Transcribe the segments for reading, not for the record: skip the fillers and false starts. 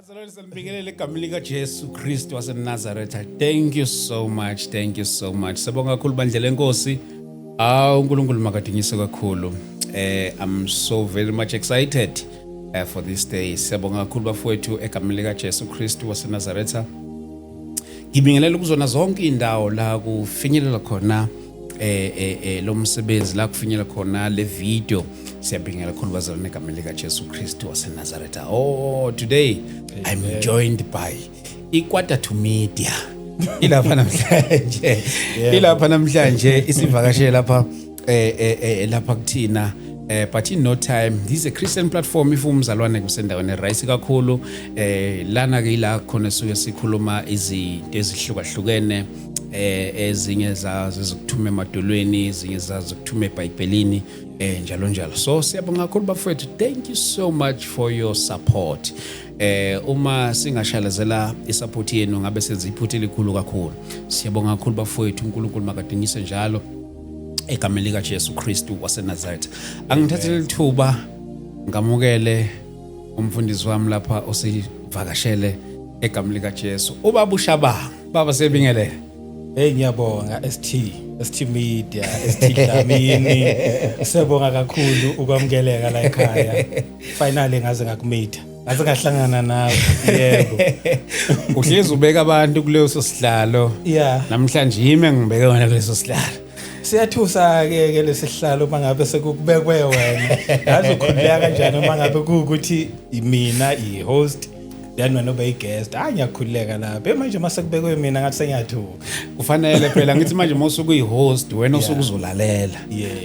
Bazalwane, sanibingelele egameni likaJesu Kristu waseNazaretha. Thank you so much. Thank you so much. Sibonga kakhulu bandla lenkosi. Awu, uNkulunkulu makadunyiswe kakhulu. I'm so very much excited for this day. Siyabonga kakhulu bafowethu egameni likaJesu Kristu waseNazaretha. Ngibingelela kuzona zonke indawo la kufinyelela khona lo msebenzi, la kufinyelela khona le video. Siyabingelela kakhulu bazalwane egameni likaJesu Kristu waseNazaretha. Oh, today I'm joined by iQuarter to Media. Ilapha namhlanje. Ilapha namhlanje isivakashele lapha lapha kuthina, but in no time, this is a Christian platform. If umzalwane kusendaweni right kakhulu lana ke, ila khona suke sikhuluma izinto ezihlukahlukene, ezinye zazo ezikuthuma emadolweni, ezinye zazo kuthuma eBhayibhelini, njalo njalo. So siyabonga kakhulu bafowethu, thank you so much for your support. Uma singashalazela isupport yenu, ngabe senza iphutha elikhulu kakhulu. Siyabonga kakhulu bafowethu, uNkulunkulu makadunyiswe njalo egameni lika Jesu Kristu waseNazaretha. Angithathele lithuba ngamukele umfundisi wami lapha osivakashele egameni lika Jesu, ubaba uShabangu. Baba, siyabingelela. Hey, ngiyabonga ST, ST Media, ST Dlamini. Siyabonga kakhulu ukwamukeleka la ekhaya. Finally ngaze ngakumeet. Ngaze ngahlangana nawe. Yebo. Uhlezi ubeka abantu kuleso sihlalo. Namhlanje yimi ngibeke wena kuleso sihlalo. Siyathusa ke lesihlalo mangabe sekukubekwe wena. Yazi ukhululeka kanjani uma ngabe kuukuthi mina i-host, then wena ube i-guest. Ah, ngiyakhululeka lapha. Manje mase kubekwe mina ngathi sengiyathuka. Kufanele phela ngithi manje mawusuke uyi-host wena usuke uzolalela.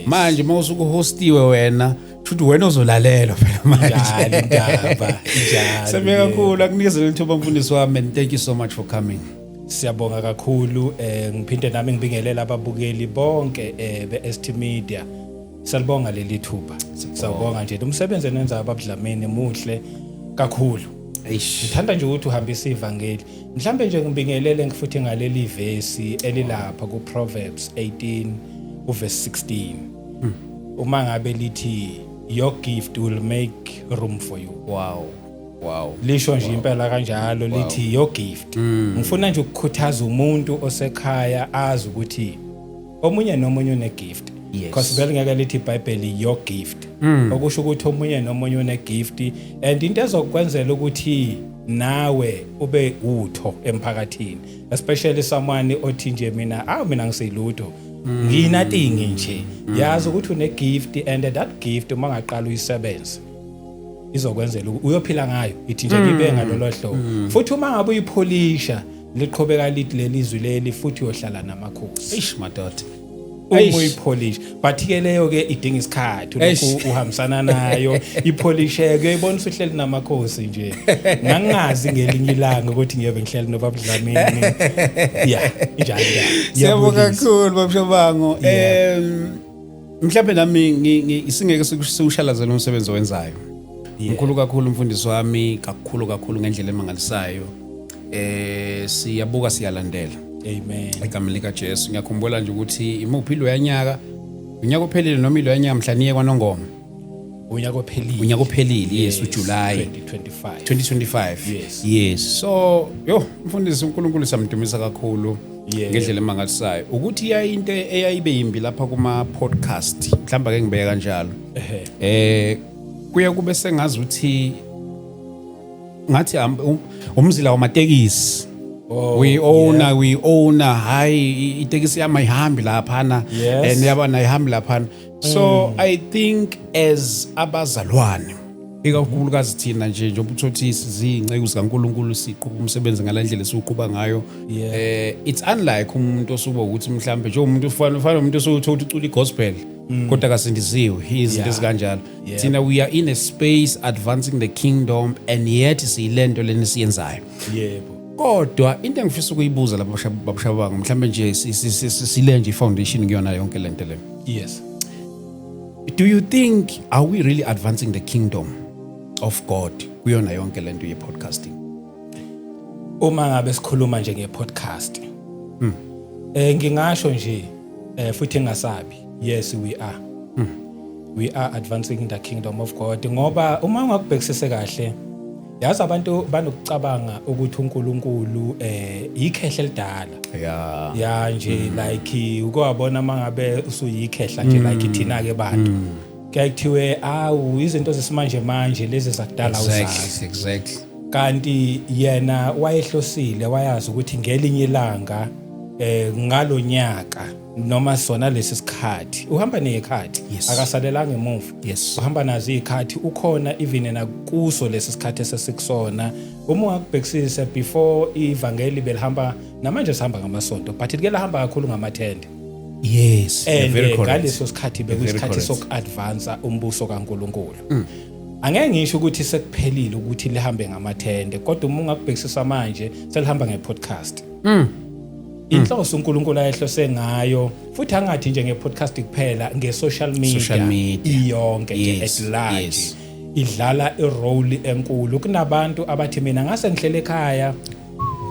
Manje mawusuke uhostiwe wena, futhi wena uzolalela phela manje. Njalo indaba, njalo. Siyabonga kakhulu, akunikeze lithuba mfundisi wami, and thank you so much for coming. Siyabonga kakhulu, ngiphinde nami ngibingelela ababukeli bonke be-ST Media. Salibonga leli thuba. Siyabonga nje umsebenzi enenza ababuDlamini muhle kakhulu. Eish. Ngithanda nje ukuthi uhambise ivangeli. Mhlambe nje ngibingelele futhi ngaleli vesi elilapha ku Proverbs 18 uverse 16. Uma ngabe lithi, "Your gift will make room for you." Lisho nje impela kanjalo, lithi your gift. Ngifuna nje ukukhuthaza umuntu osekhaya azi ukuthi omunye nomunye une gift. Because vele ngeke lithi iBhayibheli "your gift". Okusho ukuthi omunye nomunye une gift, and into ezokwenzela ukuthi nawe ube utho emphakathini, especially someone othi nje mina, ah, mina ngisilutho, nginothing nje. Yazi ukuthi une gift, and that gift uma ngaqala uyisebenze izokwenzela uyophila ngayo. Ithi nje ngibe ngalolo hlobo. Futhi uma ngabe uyipholisha, liqhubeka lithi lelizwi leli, futhi uyohlala namakhosi. Eish madoda. Uma Eish. uyipholisha, but ke leyo ke idinga isikhathi. Eish. Lokhu uhambisana nayo, ipholisheke, uyayibona usuhleli namakhosi nje. Ngangazi ngelinye ilanga ukuthi ngiyobe ngihleli nobaba Dlamini. Yeah, injalo indaba. Siyabonga Ngiyabulisa. kakhulu babuShabangu. Yeah. Mhlawumbe nami singeke siwushalazele umsebenzi owenzayo. Mkhulu kakhulu umfundisi wami, kakhulu kakhulu ngendlela emangalisayo. Siyabuka, siyalandela. Amen. Egameni lika Jesu. Ngiyakhumbula nje ukuthi imuphi lo yanyaka, unyaka ophelile noma ilo yanyaka, mhla niye kwaNongoma. Unyaka ophelile. Unyaka ophelile, yes, uJuly. 2025. 2025. Yes. Yes. So, yo, mfundisi, uNkulunkulu samdumisa kakhulu ngendlela emangalisayo. Ukuthi yayi into eyayibe yimbi lapha kuma podcast, mhlawumbe ake ngibeke kanjalo. Kuye kube sengazi ukuthi ngathi umzila wamatekisi. Oh, We owner, we owner, hayi, itekisi yami ayihambi laphana. And yabana ayihambi laphana. So I think as abazalwane, ikakhulukazi thina nje, njengoba uthothi sizinceku zikaNkulunkulu, siqhuba umsebenzi ngalandlela esiwuqhuba ngayo, it's unlike umuntu osuba ukuthi mhlambe njengomuntu ufana umuntu osuthi ucula igospel kodwa kasindisiwe, izinto ezikanjalo. Thina we are in a space advancing the kingdom, and yet siyilento leni siyenzayo. Kodwa into engifisa ukuyibuza lapha babuShabangu, mhlambe nje sile nje i-foundation kuyona yonke lento le, do you think, are we really advancing the kingdom of God kuyona yonke lento ye-podcasting? Uma ngabe sikhuluma nje nge-podcast, ngingasho nje futhi engasabi, yes, we are. We are advancing the kingdom of God, ngoba uma ungakubhekisise kahle Yazi, abantu banokucabanga ukuthi uNkulunkulu ikhehle elidala. Ya nje, like ukwabona mangabe usuyikhehla nje, like thina ke bantu, kuyaye kuthiwe, awu, izinto zesimanje manje lezi zakudala uzazi. Kanti yena wayehlosile, wayazi ukuthi ngelinye ilanga, ngalonyaka noma sona lesi sikhathi, uhamba nezikhathi. Akasalelanga emuva. Uhamba nazo izikhathi, ukhona even nakuso lesi sikhathi esesikusona. Uma ungakubhekisisa, before ivangeli belihamba, namanje sihamba ngamasonto, but like lahamba kakhulu ngamathende. Yes, you're And very correct. ngaleso sikhathi Very bekuyisikhathi correct. soku-advance umbuso kaNkulunkulu. Angeke ngisho ukuthi sekuphelile ukuthi lihambe ngamathende, kodwa uma ungakubhekisisa manje selihamba nge-podcast. Inhloso uNkulunkulu ayehlose ngayo, futhi angathi nje nge-podcast kuphela, nge-social media, Social media. iyonke nje at large, idlala i-role enkulu. Kunabantu abathi, mina ngase ngihlele ekhaya,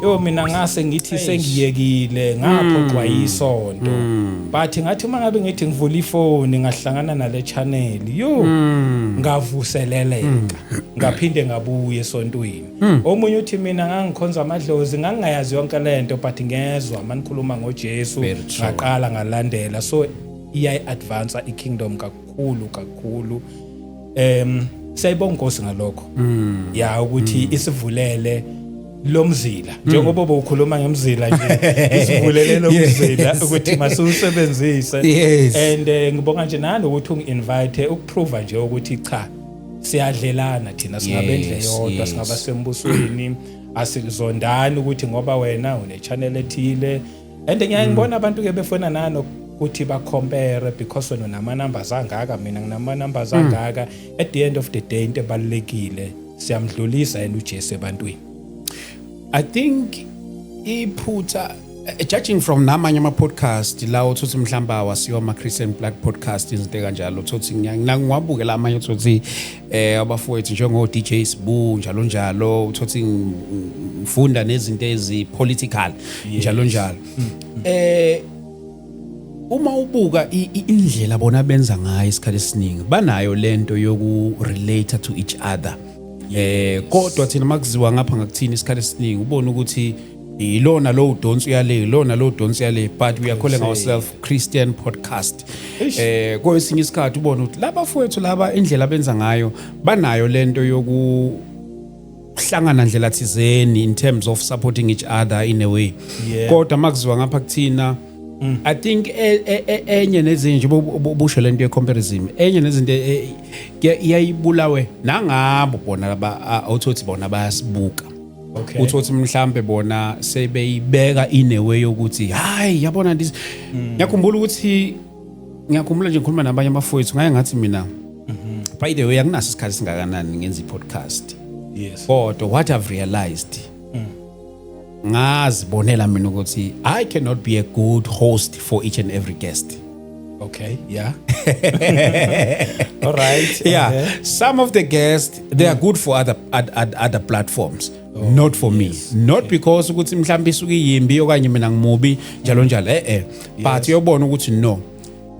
yo, mina ngase ngithi sengiyekile, ngaphoqwa yisonto, but ngathi uma ngabe ngithi ngivula ifoni ngahlangana nale channel, yo, ngavuseleleka, ngaphinde ngabuya esontweni. Omunye uthi, mina ngangikhonza amadlozi, ngangingayazi yonke lento, but ngezwa manikhuluma ngoJesu, Very true. ngaqala ngalandela. So iyayi-advance i-kingdom kakhulu kakhulu. Siyayibonga inkosi ngalokho, ya, ukuthi isivulele lo mzila, njengoba bowukhuluma ngemzila nje, isivulele lo mzila ukuthi masiwusebenzise. And ngibonga nje nanokuthi ungi-invite ukuprova nje ukuthi cha, siyadlelana thina, singabendle yodwa, singaba sembusweni, asizondani ukuthi ngoba wena une channel ethile. And ngiyaye ngibona abantu ke befona nano ukuthi ba-compare, because wena unama numbers angaka, mina nginama numbers angaka. At the end of the day, into ebalulekile, siyamdlulisa yena uJesu ebantwini. I think iphutha, judging from namanye ama podcast la uthuthi mhlamba awasiyo ama Christian Black podcast, izinto kanjalo, uthuthi ngiwabukela amanye, uthuthi abafowethu njengo DJ Sibu njalo njalo, uthuthi ngifunda nezinto ezi political njalo njalo. Uma ubuka indlela bona benza ngayo, isikhathi esiningi banayo lento yoku relate to each other, kodwa thina makuziwa ngapha ngakuthini, isikhathi esiningi ubona ukuthi ilona lo udonsi uyale, ilona lo udonsi uyale, but we are calling ourselves Christian podcast. Kwesinye isikhathi ubona ukuthi labafowethu laba, indlela abenza ngayo, banayo lento yoku kuhlangana ndlela thizeni in terms of supporting each other in a way, kodwa makuziwa ngapha kuthina, I think enye nezinye nje busho lento ye comparison, enye nezinto iyayibulawe nangabo bona laba awuthothi bona bayasibuka. Uthothi mhlambe bona sebeyibeka in a way yokuthi hayi, yabona this. Ngiyakhumbula ukuthi, ngiyakhumbula nje ngikhuluma nabanye abafowethu, ngaye ngathi mina, by the way, akunaso isikhathi singakanani ngenza i-podcast, kodwa what I've realized, ngazibonela mina ukuthi I cannot be a good host for each and every guest. Okay, yeah, all right. Yeah, some of the guests, they are good for other platforms, not for me, not because ukuthi mhlawumbe isuke iyimbi okanye mina ngimubi njalo njalo, but uyobona ukuthi no,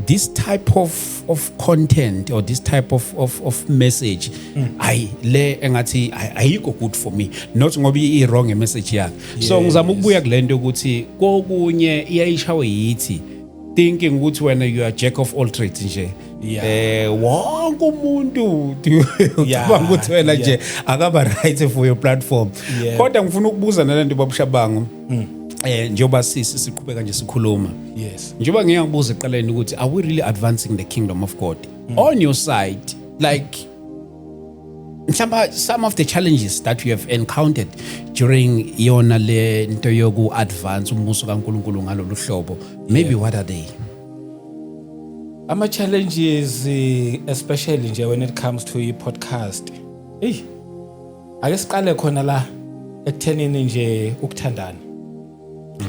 this type of content or this type of message, ayi le engathi ayikho good for me, not ngoba i wrong message yakhe. So ngizama ukubuya kulento ukuthi kokunye iyayishawe yithi thinking ukuthi wena you are jack of all trades nje. Wonke umuntu ucabanga ukuthi wena nje akaba right for your platform. Kodwa ngifuna ukubuza nalento, babushabango, njengoba sisi siqhubeka nje sikhuluma, njengoba ngeke ngibuze eqaleni ukuthi are we really advancing the kingdom of God on your side, like mhlawumbe some of the challenges that you have encountered during yona le nto yoku advance umbuso kaNkulunkulu ngalolu hlobo, maybe what are they? Ama challenges, especially nje when it comes to i-podcast, hey, ake siqale khona la ekuthenini nje ukuthandana,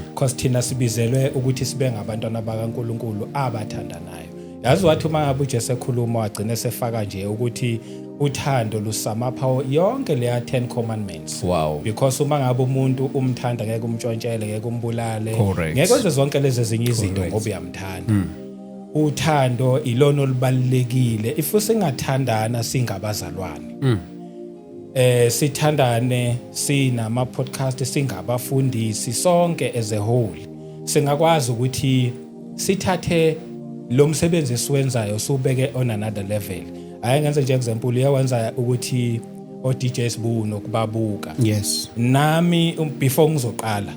because thina sibizelwe ukuthi sibe ngabantwana bakaNkulunkulu abathandanayo. Yazi, wathi uma ngabe uJesu ekhuluma, wagcina sefaka nje ukuthi uthando lusamapha yonke leya 10 commandments. Because uma ngabe umuntu umthanda, ngeke umtshontshele, ngeke umbulale, ngeke wenze zonke lezi ezinye izinto ngoba uyamthanda. Uthando ilona olubalulekile. If singathandana singabazalwane, Sithandane sinama podcast, singabafundisi sonke as a whole, singakwazi ukuthi sithathe lo msebenzi esiwenzayo siubeke on another level. Hayi, ngenze nje example, uyawenza ukuthi o DJ Sbu nokubabuka. Nami before ngizoqala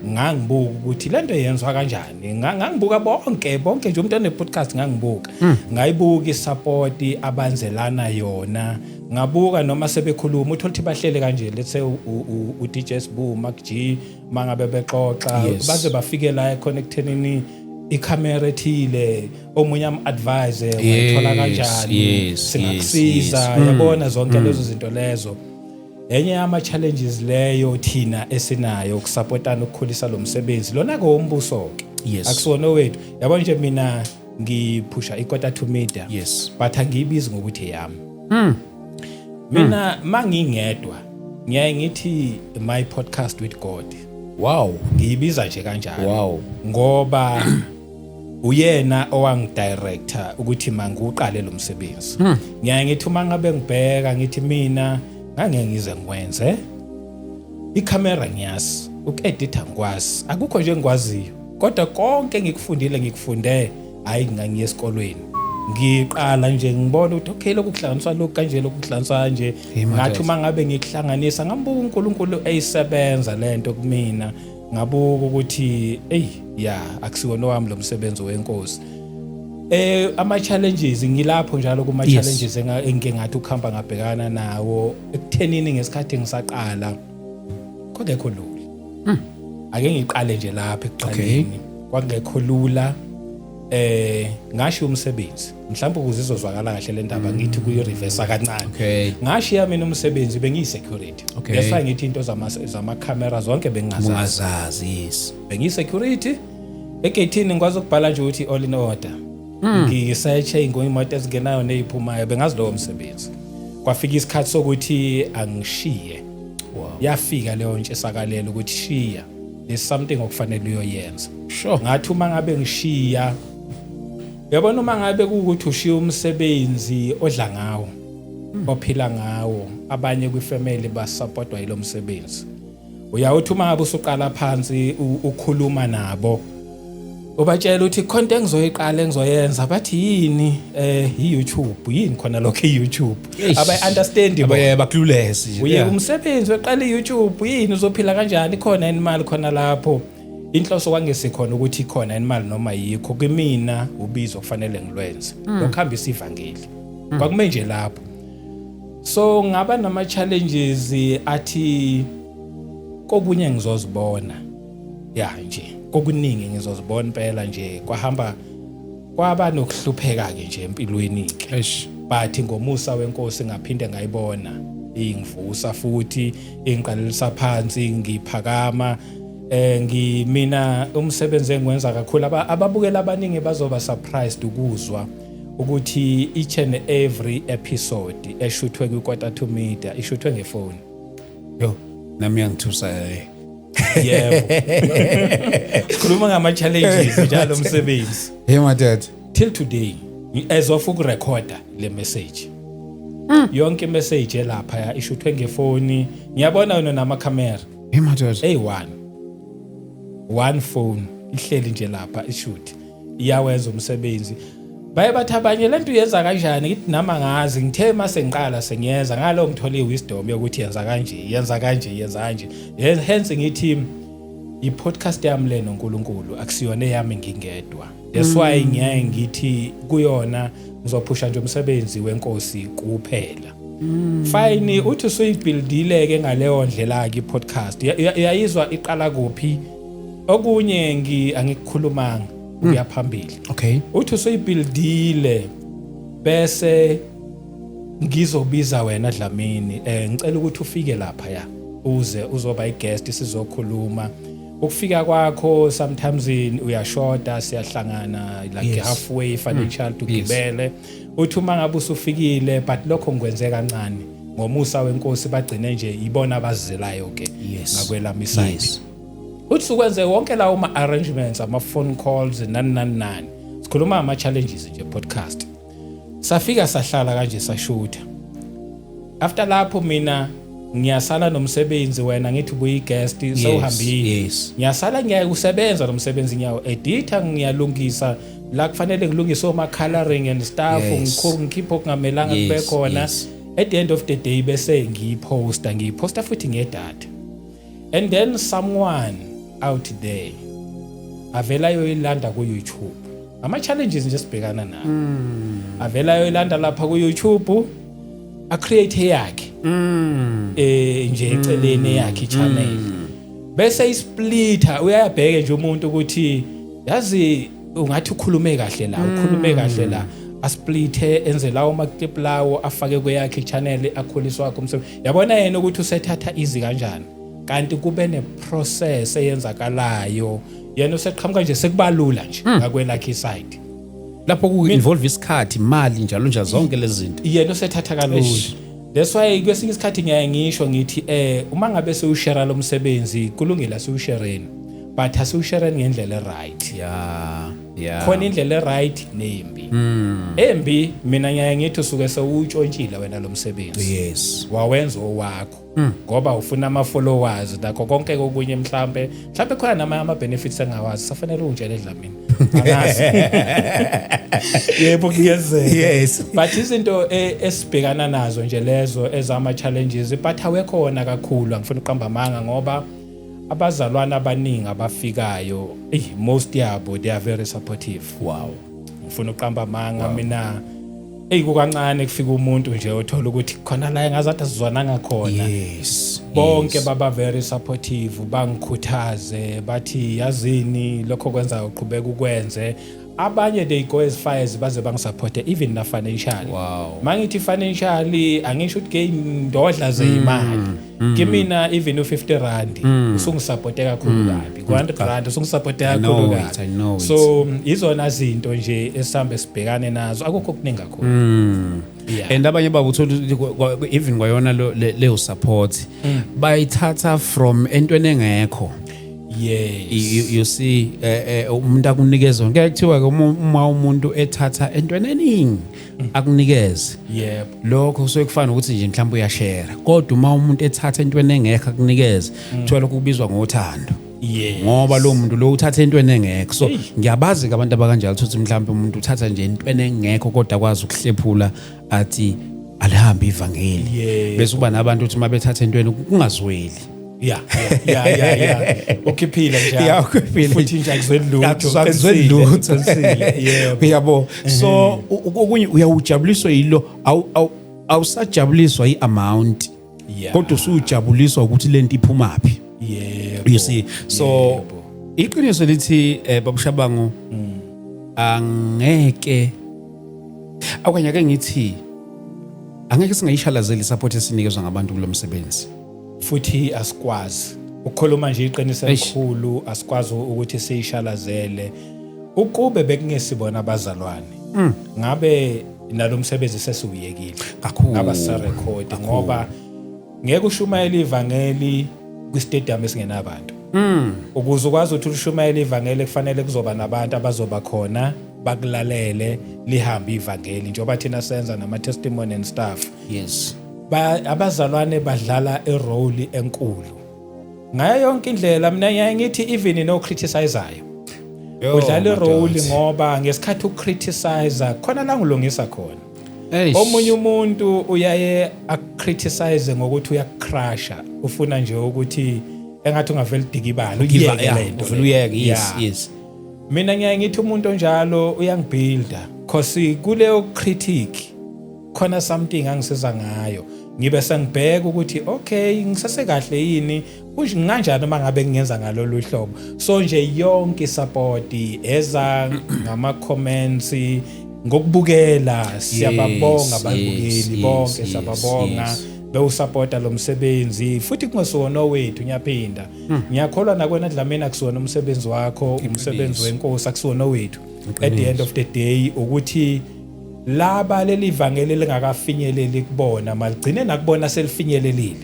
ngangibuka ukuthi lento yenziwa kanjani. Ngangibuka bonke bonke nje umuntu one podcast, ngangibuka, ngayibuka isupport abanzelana yona, ngabuka noma sebekhuluma uthola ukuthi bahlele kanje, let's say u DJ Sbu, Mark G, mangabe bexoxa baze bafike la econnectenini ikhamera ethile, omunye am advise wayithola kanjani, singakusiza, yabona zonke lezo zinto lezo. Enye yama challenges leyo thina esinayo ukusupportana, ukukhulisa lo msebenzi lona ke wombuso ke, akusiwona wethu. Yabona nje mina ngiphusha iKota to Media, but angiyibizi ngokuthi yami mina. Mangingedwa ngiyaye ngithi my podcast with God. Ngiyibiza nje kanjalo ngoba uyena owangidirector ukuthi mangiqale lo msebenzi. Ngiyaye ngithi uma ngabe ngibheka ngithi mina ngangeke ngize ngikwenze, ikhamera ngiyazi, ukueditha ngikwazi, akukho nje engikwaziyo, kodwa konke engikufundile ngikufunde, hayi ngangiye esikolweni. Ngiqala nje ngibona ukuthi okay, lokhu kuhlanganiswa lokhu kanje, lokhu kuhlanganiswa kanje. Hey, madoda. Ngathi uma ngabe ngikuhlanganisa ngambuka uNkulunkulu eyisebenza lento kumina, ngabuka ukuthi ey ya, akusiwona wami lo msebenzi wenkosi. Ama challenges ngilapho njalo kuma challenges engike ngathi ukuhamba ngabhekana nawo ekuthenini ngesikhathi ngisaqala kwakekho lula. Ake ngiqale nje lapha ekuqaleni, kwakungekho lula. Ngashiya umsebenzi, mhlawumbe ukuze izozwakala kahle le ndaba ngithi kuyi reverse kancane. Ngashiya mina umsebenzi, bengiyi security. That's why ngithi into zama camera zonke bengingazazi. Ungazazi, yes. Bengiyi security egeyithini, ngikwazi ukubhala nje ukuthi all in order, ngisearche imoto ezingenayo neziphumayo, bengazi lowo msebenzi. Kwafika isikhathi sokuthi angishiye. Yafika leyo ntshisakalelo ukuthi shiya, there's something okufanele uyoyenza. Ngathi uma ngabe ngishiya, yabona uma ngabe kuwukuthi ushiya umsebenzi odla ngawo, ophila ngawo, abanye kwifamily basupportwa yilo msebenzi, uyawuthi uma ngabe usuqala phansi ukhuluma nabo, ubatshela ukuthi khona into engizoyiqala engizoyenza, bathi yini? I-YouTube yini khona lokho i-YouTube? Eish. Abayi understand bona. Abaye baclueless nje. Uye umsebenzi weqala i-YouTube yini, uzophila kanjani, khona imali khona lapho? Inhloso kwangesikhona ukuthi ikhona imali noma yikho, kimina ubizo kufanele ngilwenze lokuhambisa ivangeli, kwakume nje lapho. So ngaba nama challenges athi kokunye ngizozibona ya nje, kokuningi ngizozibona impela nje. Kwahamba kwaba nokuhlupheka ke nje empilweni ke, but ngomusa wenkosi ngaphinde ngayibona ingivusa futhi ingiqalelisa phansi, ngiphakama. Ngimina umsebenzi engiwenza kakhulu, ababukeli abaningi bazoba surprised ukuzwa ukuthi each and every episode eshuthwe kwiKota to Media ishuthwe ngefoni. Yo, nami yangithusa eh. Yebo, sikhuluma ngama challenges njalo umsebenzi. Hey madoda. Till today, as of ukurekhoda le message, yonke imessage elapha ishuthwe ngefoni. Ngiyabona wena nama camera. Hey madoda. Eyi-one one phone ihleli nje lapha, ishoot, iyawenza umsebenzi. Baye bathi abanye lento uyenza kanjani, ngithi nami angazi, ngithe mase ngiqala sengiyenza ngalo ngithola i-wisdom yokuthi yenza kanje, yenza kanje, yenza kanje. Hence ngithi i-podcast yami le noNkulunkulu, akusiyona eyami ngingedwa. That's why ngiyaye ngithi kuyona ngizophusha nje umsebenzi wenkosi kuphela. Fine, uthi usuyibuildile ke ngaleyo ndlela ke i-podcast, uyayizwa iqala kuphi? Okunye angikukhulumanga ukuya phambili. Uthi usuyibuildile bese ngizobiza wena Dlamini, ngicela ukuthi ufike lapha ya, uze uzoba iguest, sizokhuluma. Ukufika kwakho sometimes uyashoda, siyahlangana like halfway financial, tugibele. Uthi uma ngabe usufikile, but lokho ngikwenze kancane ngomusa wenkosi, bagcine nje ibona abazizelayo ke ngakwelami side. Uthi sukwenze wonke lawo ma arrangements, ama phone calls, nani nani nani, sikhuluma ama challenges nje podcast. Safika sahlala kanje, sashutha. After lapho mina Ngiyasala nomsebenzi, wena ngithi ubuyi-guest sewuhambile. Ngiyasala ngiyakusebenza lo msebenzi, ngiyawu-editha, ngiyalungisa la kufanele ngilungise oma-coloring and stuff, ngikhiphe okungamelanga kube khona. At the end of the day bese ngiyiphosta futhi ngedatha, and then someone out there avela ayoyilanda ku-YouTube. Ama-challenges nje sibhekana nawo, avela ayoyilanda lapha ku-YouTube, a-create eyakhe nje eceleni eyakhe i-channel, bese isplitter. Uyayabheke nje umuntu ukuthi yazi ungathi ukhulume kahle la, ukhulume kahle la, asplithe, enze lawo ma-clip lawo, afake kweyakhe i-channel, akhuliswa wakhe umsebenzi. Yabona yena ukuthi usethatha easy kanjani, kanti kube ne-process eyenzakalayo. Yena useqhamuka nje sekubalula nje ngakwelakhe iside. Lapho ku-involve isikhathi, imali, njalo njalo, zonke lezi zinto. Yena usethatha kalula. Eish. That's why kwesinye isikhathi ngiyaye ngisho ngithi uma ngabe sewushare lo msebenzi, kulungile, asiwushareni, but asiwushareni ngendlela right. Khona indlela e-right nembi. Embi mina ngiyaye ngithi usuke sewutshontshile wena lo msebenzi, wawenza owakho ngoba ufuna ama-followers nakho konke kokunye. Mhlambe khona nama ama-benefits engawazi, safanele ungitshele, Dlamini, angazi. Yebo, kuyenzeka. But izinto esibhekana nazo nje lezo ezama-challenges, but awekho wona kakhulu, angifuni ukuqamba amanga, ngoba abazalwane abaningi abafikayo, most yabo they are very supportive. Ngifuna uqamba amanga mina, eyi, kukancane kufika umuntu nje othola ukuthi khona la engazathi asizwananga khona. Bonke baba very supportive, bangikhuthaze, bathi yazini lokho kwenza uqhubeka ukwenze. Abanye they go as far as baze bangisupporte even na financially. Mangithi financially, angisho ukuthi ke indodla zeyimali kimina, even u50 rand usungisupporte kakhulu kabi, ku100 rand usungisupporte I know kakhulu it, kabi. I know it. So izona zinto nje esihambe sibhekane nazo, akukho okuningi kakhulu. Yeah. And abanye babo uthola ukuthi even kwayona leyo support bayithatha from entweni engekho. You see, umuntu akunikeza, ngeke kuthiwa ke uma umuntu ethatha entweni eningi akunikeze, lokho kusuke kufana ukuthi nje mhlawumbe uyashare, kodwa uma umuntu ethatha entweni engekho akunikeze, kuthiwa lokho kubizwa ngothando, ngoba lo muntu lo uthatha entweni engekho. So ngiyabazi ke abantu abakanjalo, ukuthi mhlawumbe umuntu uthatha nje entweni engekho kodwa akwazi ukuhlephula athi alihambe ivangeli. Bese kuba nabantu ukuthi uma bethatha entweni kungazweli. Yeah, ukhiphile nje. Yeah, ukhiphile. Futhi nje akuzweli lutho. Akuzweli lutho. Qinisile, yebo. Uyabo, so okunye uyawujabuliswa yilo, awusajabuliswa i-amount, kodwa usujabuliswa ukuthi lento iphumaphi. You see, so iqiniso lithi babushabangu angeke, okanye ake ngithi angeke singayishalazeli support esinikezwa ngabantu kulo msebenzi. Futhi asikwazi ukukhuluma nje iqiniso Eish. elikhulu, asikwazi ukuthi siyishalazele. Ukube bekungesibona abazalwane, ngabe nalomsebenzi sesiwuyekile. Kakhulu. Ngaba sisarekhodi, ngoba ngeke ushumayele ivangeli kwi-stadium esingenabantu. Ukuze ukwazi ukuthi ushumayele ivangeli, kufanele kuzoba nabantu abazoba khona bakulalele, lihambe ivangeli, njengoba thina senza nama-testimony and stuff. Abazalwane badlala irole enkulu ngayo yonke indlela. Mina ngiyaye ngithi even no criticizayo Yo, udlala irole, madoda. ngoba ngesikhathi ucriticize khona la ngilungisa khona. Eish. Omunye umuntu uyaye akucriticize ngokuthi uyakucrusha, ufuna nje ukuthi engathi ungavela udikibala, uyeke lento Uvele le. uyeke, yes. Mina ngiyaye ngithi umuntu onjalo uyangibuilda, cause kuleyo critic khona something angisiza ngayo. Ngibe sengibheka ukuthi okay, ngisasekahle yini, kusho nganjani uma ngabe ngingenza ngalolu hlobo. So nje yonke isupport eza ngama comments, ngokubukela, siyababonga ababukeli bonke, siyababonga bewusupporta lo msebenzi. Futhi kungesiwona owethu, ngiyaphinda, ngiyakholwa nakwena Dlamini, akusiwona umsebenzi wakho, umsebenzi wenkosi, akusiwona owethu. At the end of the day ukuthi laba leli vangeli lingakafinyeleli kubona, maligcine nakubona selifinyelelile,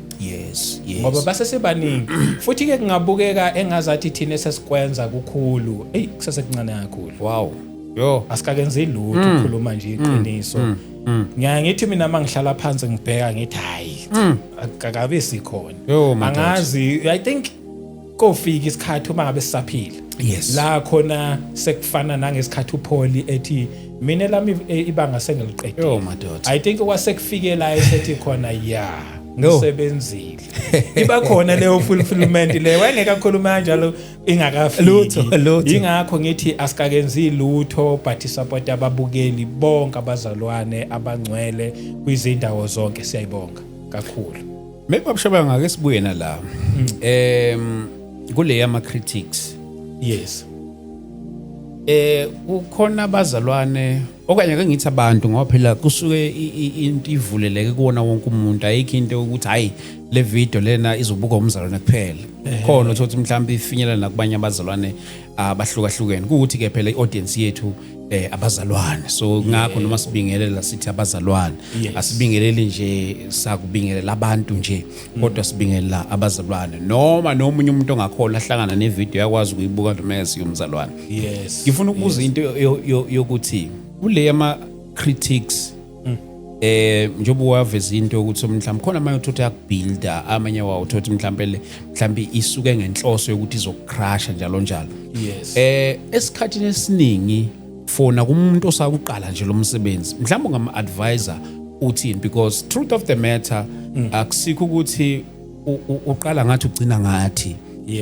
ngoba basesebaningi. Futhi ke kungabukeka engazathi thina sesikwenza kukhulu, ey, kusesekuncane kakhulu. Wow, yo. Asikakenzi lutho, ukukhuluma nje iqiniso. Ngiyaye ngithi mina mangihlala phansi ngibheka ngithi hayi, akakabe sikhona. Yo, madoda. Angazi, I think kofika isikhathi uma ngabe sisaphila la khona sekufana nangesikhathi uPaul ethi mina lami ibanga sengiliqedile. Yo, madoda. I think kwasekufike la esethi khona ya ngisebenzile, iba khona leyo fulfillment leyo, wayengeke akhuluma kanjalo ingakafiki. Lutho, lutho. Ingakho ngithi asikakenzi lutho, but support ababukeli bonke, abazalwane abangcwele kwizindawo zonke, siyayibonga kakhulu. Maybe babushabe ngake sibuye nala kule yama critics. Kukhona abazalwane okanye ake ngithi abantu, ngoba phela kusuke into ivuleleke kuwona wonke umuntu, ayikho into ukuthi hayi, le video lena izobukwa umzalwane kuphela. Khona uthothi mhlawumbe ifinyelela nakubanye abazalwane abahlukahlukene, kuwukuthi ke phela i-audience yethu abazalwane, so ngakho noma sibingelela sithi abazalwane. Asibingeleli nje sakubingelela abantu nje, kodwa sibingelela abazalwane noma nomunye umuntu ongakholwa ahlangana nevideo yakwazi ukuyibuka noma engasiyo umzalwane. Ngifuna ukubuza into yokuthi kule yama critics, njengoba waveza into ukuthi mhlawumbe khona amanye uthothi akubuilda, amanye wawo uthothi mhlawumbe le mhlawumbe isuke ngenhloso yokuthi izokucrasha njalo njalo. Esikhathini esiningi fona kumuntu osakuqala nje lo msebenzi, mhlawumbe ungama advisor uthini? Because truth of the matter, akusikho ukuthi uqala ngathi ugcina ngathi.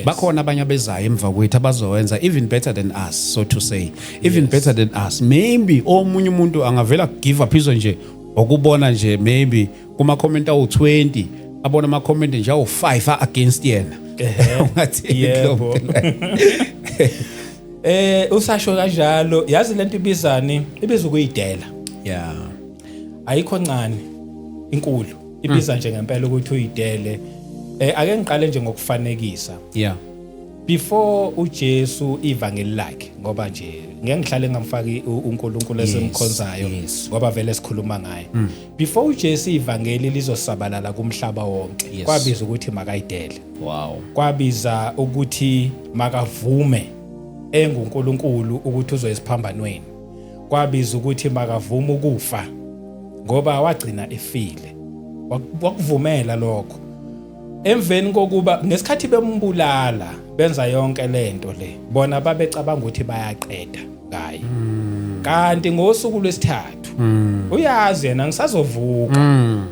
Bakhona abanye abezayo emva kwethu abazowenza even better than us, so to say, even better than us. Maybe omunye umuntu angavela give up izwe nje okubona nje maybe kuma comment awu20, abona ama comment nje awu5 against yena. Ungathini? Yebo. Usasho kanjalo, yazi lento ibizani, ibiza ukuyidela. Ayikho ncane, inkulu, ibiza nje ngempela ukuthi uyidele. Ake ngiqale nje ngokufanekisa. Before uJesu ivangeli lakhe, ngoba nje ngeke ngihlale ngamfaki uNkulunkulu esemkhonzayo, ngoba vele sikhuluma ngaye. Before uJesu ivangeli lizosabalala kumhlaba wonke, kwabiza ukuthi makayidele. Kwabiza ukuthi makavume enguNkulunkulu ukuthi uzoyisiphambanweni. Kwabiza ukuthi makavume ukufa, ngoba wagcina efile. Wakuvumela lokho. Emveni kokuba ngesikhathi bembulala benza yonke lento le, bona babecabanga ukuthi bayaqeda ngaye, kanti ngosuku lwesithathu uyazi yena ngisazovuka.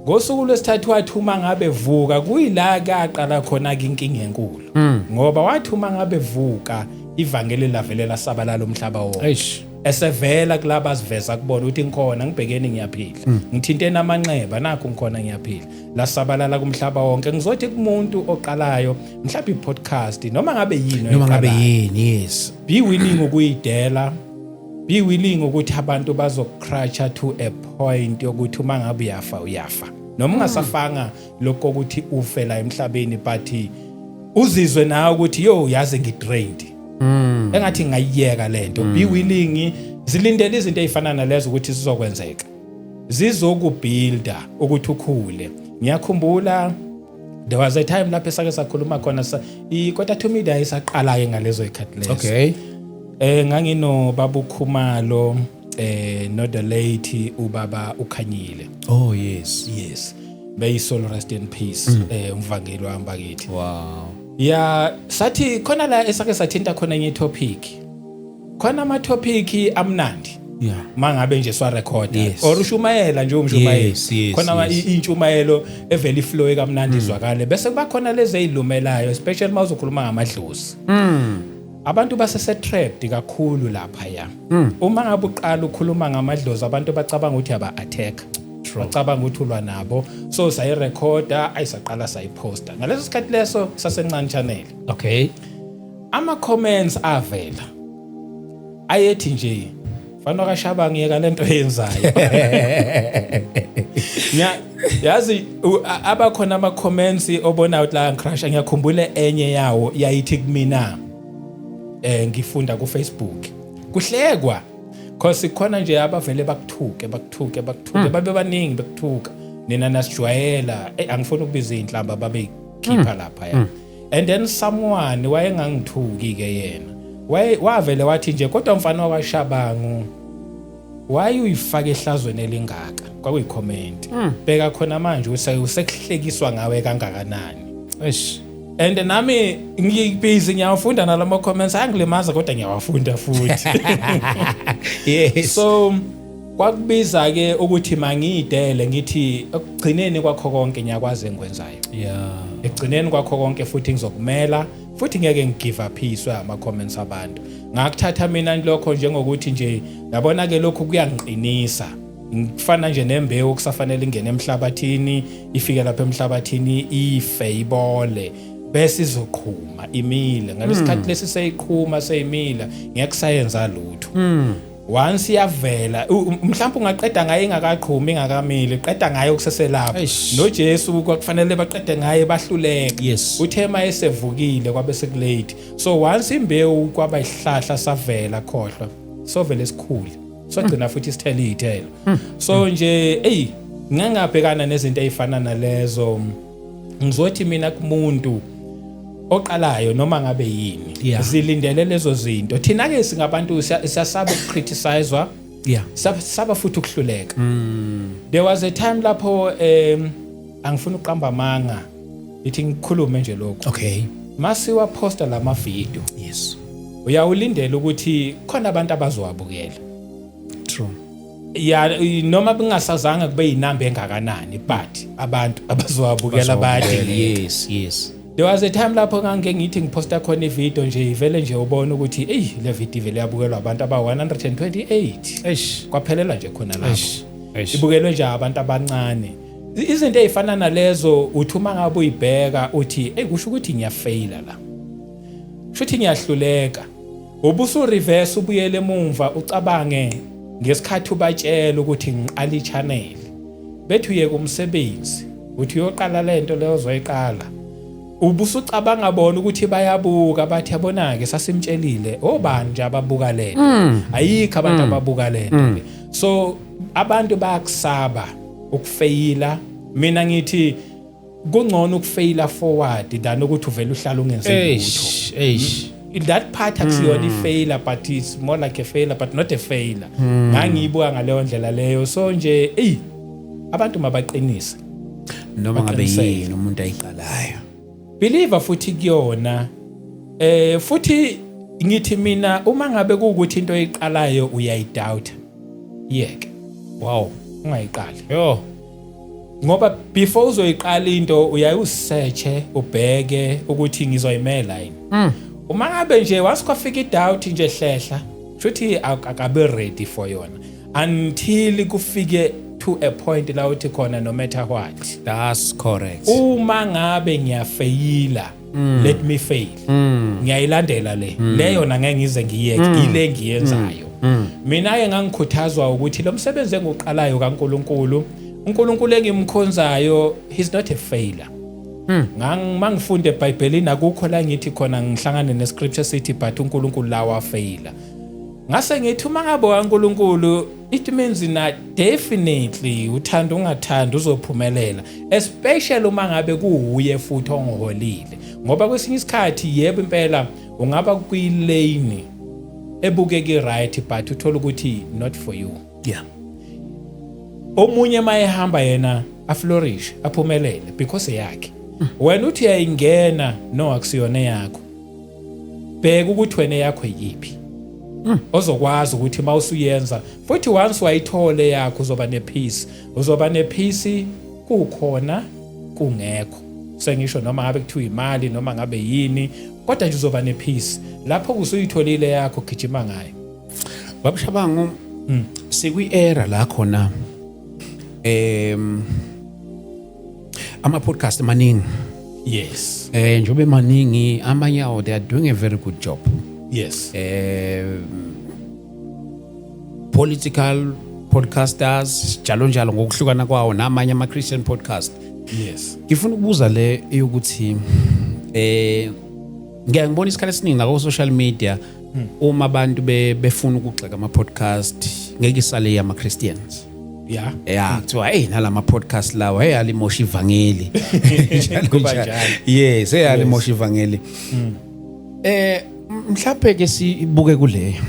Ngosuku lwesithathu wathi uma ngabe vuka, kuyila kaqala khona ke inkinga enkulu, ngoba wathi uma ngabe vuka ivangeli lavele lasabalala umhlaba wonke. Eish. Esevela kulaba aziveza kubona ukuthi ngikhona, ngibhekeni, ngiyaphila, ngithinteni amanxeba, nakho ngikhona, ngiyaphila, lasabalala kumhlaba wonke. Ngizothi kumuntu oqalayo mhlawumbe i-podcast noma ngabe yini Noma ngabe oyiqalayo, yini, yes. Be willing ukuyidela, be willing ukuthi abantu bazokucrasha to a point yokuthi uma ngabe uyafa, uyafa, noma ungasafanga lokho ukuthi ufe la emhlabeni, but uzizwe nawe ukuthi yo, yazi ngidrained, engathi ngayiyeka lento. Be willing, zilindele izinto ezifana nalezo ukuthi zizokwenzeka, zizokubuilda ukuthi ukhule. Ngiyakhumbula there was a time lapho esake sakhuluma khona i-Quarter Media isaqala ke ngalezo ikhathi lezo. Ngangino baba uKhumalo, no the late ubaba uKhanyile. Oh yes. Yes, may soul rest in peace, umvangeli wami bakithi. Ya, sathi khona la esake sathinta khona enye topic, khona ama topic amnandi mangabe nje swa record or ushumayela nje, umshumayeli, khona intshumayelo evela iflow kamnandi izwakale, bese kuba khona lezi ezilumelayo, especially mawuzokhuluma ngamadlozi. Abantu basese trapped kakhulu lapha ya. Uma ngabe uqala ukhuluma ngamadlozi, abantu bacabanga ukuthi aba attack, bacabanga ukuthi ulwa nabo. So sayirekhoda, ayisaqala sayiposta ngaleso sikhathi leso sasencane channel. Ama comments avela ayethi nje, "Mfana kaShaba, ngiyeka lento oyenzayo." Yazi abakhona ama comments obona ukuthi la ngicrash. Ngiyakhumbula enye yawo yayithi kumina, ngifunda ku Facebook kuhlekwa, cause khona nje abavele bakuthuke, bakuthuke, bakuthuke, babe baningi bekuthuka, nina nasijwayela. Angifuni ukubiza inhlamba babe khipha lapha ya. And then someone wayengangithuki ke yena, waye wavele wathi nje, "Kodwa mfana wakwaShabangu, Why uyifaka ehlazweni elingaka? Kwakuyi-comment. Bheka khona manje usekuhlekiswa ngawe kangakanani. Eish. And nami ngibhizi ngiyawafunda nalama comments, angilimaza kodwa ngiyawafunda futhi. Yes. So kwakubiza ke ukuthi mangiyidele, ngithi ekugcineni kwakho konke ngiyakwazi engikwenzayo. Ekugcineni kwakho konke futhi ngizokumela, futhi ngeke ngigive uphiswe ama comments abantu. Ngakuthatha mina lokho njengokuthi nje yabona ke lokhu kuyangiqinisa. Ngifana nje nembewu kusafanele ingene emhlabathini, ifike lapha emhlabathini ife ibole, bese izoqhuma imile. Ngalesikhathi lesi seyiqhuma seyimila, ngeke kusayenza lutho. Once iyavela, mhlawumbe ungaqeda ngayo ingakaqhumi, ingakamili, qeda ngayo kuseselapho. NoJesu kwakufanele baqede ngaye, bahluleka. Uthe mayesevukile kwabe sekulate. So once imbewu kwaba isihlahla savela, khohlwa, sovele sikhule, sogcina futhi sithele iy'thelo. So nje eyi ngangabhekana nezinto ey'fana nalezo. Ngizothi mina kumuntu oqalayo noma ngabe yini, zilindele lezo zinto. Thina ke singabantu siyasaba ukucriticizewa, saba futhi ukuhluleka. There was a time lapho angifuni ukuqamba amanga, ithi ngikhulume nje lokho. Okay. Masiwa posta lama video. Yes. Uyawulindela ukuthi khona abantu abazowabukela. True. Ya, noma bingasazanga kube yinamba engakanani, but abantu abazowabukela bayadingeka. Yes, yes. There was a time lapho ngangike ngithi ngiposta khona ivideo nje, ivele nje ubone ukuthi ey le video ivele yabukelwa abantu aba 128. Eish. Kwaphelela nje khona lapho. Eish. Eish. Ibukelwe nje abantu abancane. Izinto ezifana nalezo uthi uma ngabe uyibheka uthi ey kusho ukuthi ngiyafaila la. Kusho ukuthi ngiyahluleka. Ubusu reverse ubuyele emumva ucabange ngesikhathi ubatshela ukuthi ngiqala i-channel. Bethi uyeke umsebenzi, uthi uyoqala lento leyo ozoyiqala. Ubusucabanga bona ukuthi bayabuka, bathi yabona ke sasimtshelile obani nje ababuka lento. Ayikho abantu ababuka lento. So abantu bayakusaba ukufeyila. Mina ngithi kungcono ukufeyila forward than ukuthi uvele uhlale ungenzi lutho. Eish, eish. That part akusiyona i-failure, but it's more like a failure but not a failure. Ngangiyibuka ngaleyo ndlela leyo. So nje ey abantu mabaqinise noma ngabe yini umuntu ayiqalayo, believer futhi kuyona. Futhi ngithi mina uma ngabe kuukuthi into oyiqalayo uyayidoubt, yeke. Wow. Ungayiqali. Yo. Ngoba before uzoyiqala into uyayisearch ubheke ukuthi ngizoyimela yini. Uma ngabe nje wasikwafika idoubt nje hlehla, futhi akabe ready for yona until kufike to a point la uthi khona no matter what. That's correct. Uma ngabe ngiyafeyila, let me fail. Ngiyayilandela le. Leyo na ngeke ngize ngiyeke, ile ngiyenzayo. Mina ke ngangikhuthazwa ukuthi lo msebenzi engiqalayo kaNkuluNkulu, uNkulunkulu engimkhonzayo, he's not a failure. Mangifunda eBhayibhelini akukho la ngithi khona ngihlangane nescripture sithi but uNkulunkulu la wafeyila. Ngase ngithi uma ngabe uNkulunkulu, it means na definitely uthanda ungathanda uzophumelela, especially uma ngabe kuuye futhi ongiholile. Ngoba kwesinye isikhathi yebo impela ungaba kwi-lane ebukeka right but uthola ukuthi not for you. Yeah. Omunye mayehamba yena aflourish, aphumelele because yakhe. Wena uthi uyayingena, no akusiyona yakho. Bheka ukuthi wena yakho yiphi. Ozokwazi ukuthi mawusuyenza futhi once wayithole yakho uzoba nepeace. Uzoba nepeace kukhona kungekho. Sengisho noma ngabe kuthiwa imali noma ngabe yini, kodwa nje uzoba nepeace. Lapho usuyitholile yakho gijima ngayo. Baba Shabangu, sikwi era la khona ama podcast maningi. Yes. Njobe maningi amanye awo, they are doing a very good job. Yes. Political podcasters njalo njalo ngokuhlukana kwawo namanye ama Christian podcast. Yes. Ngifuna ukubuza le yokuthi ngiya ngibona isikhathi esiningi la ku social media uma abantu befuna ukugxeka ama podcast ngeke isale ama Christians. Yeah. Yeah, kuthiwa hey nalama podcast lawa hey alimosha ivangeli. Kuba njalo. Yes, hey alimosha ivangeli. Mhlawumbe ke sibuke kule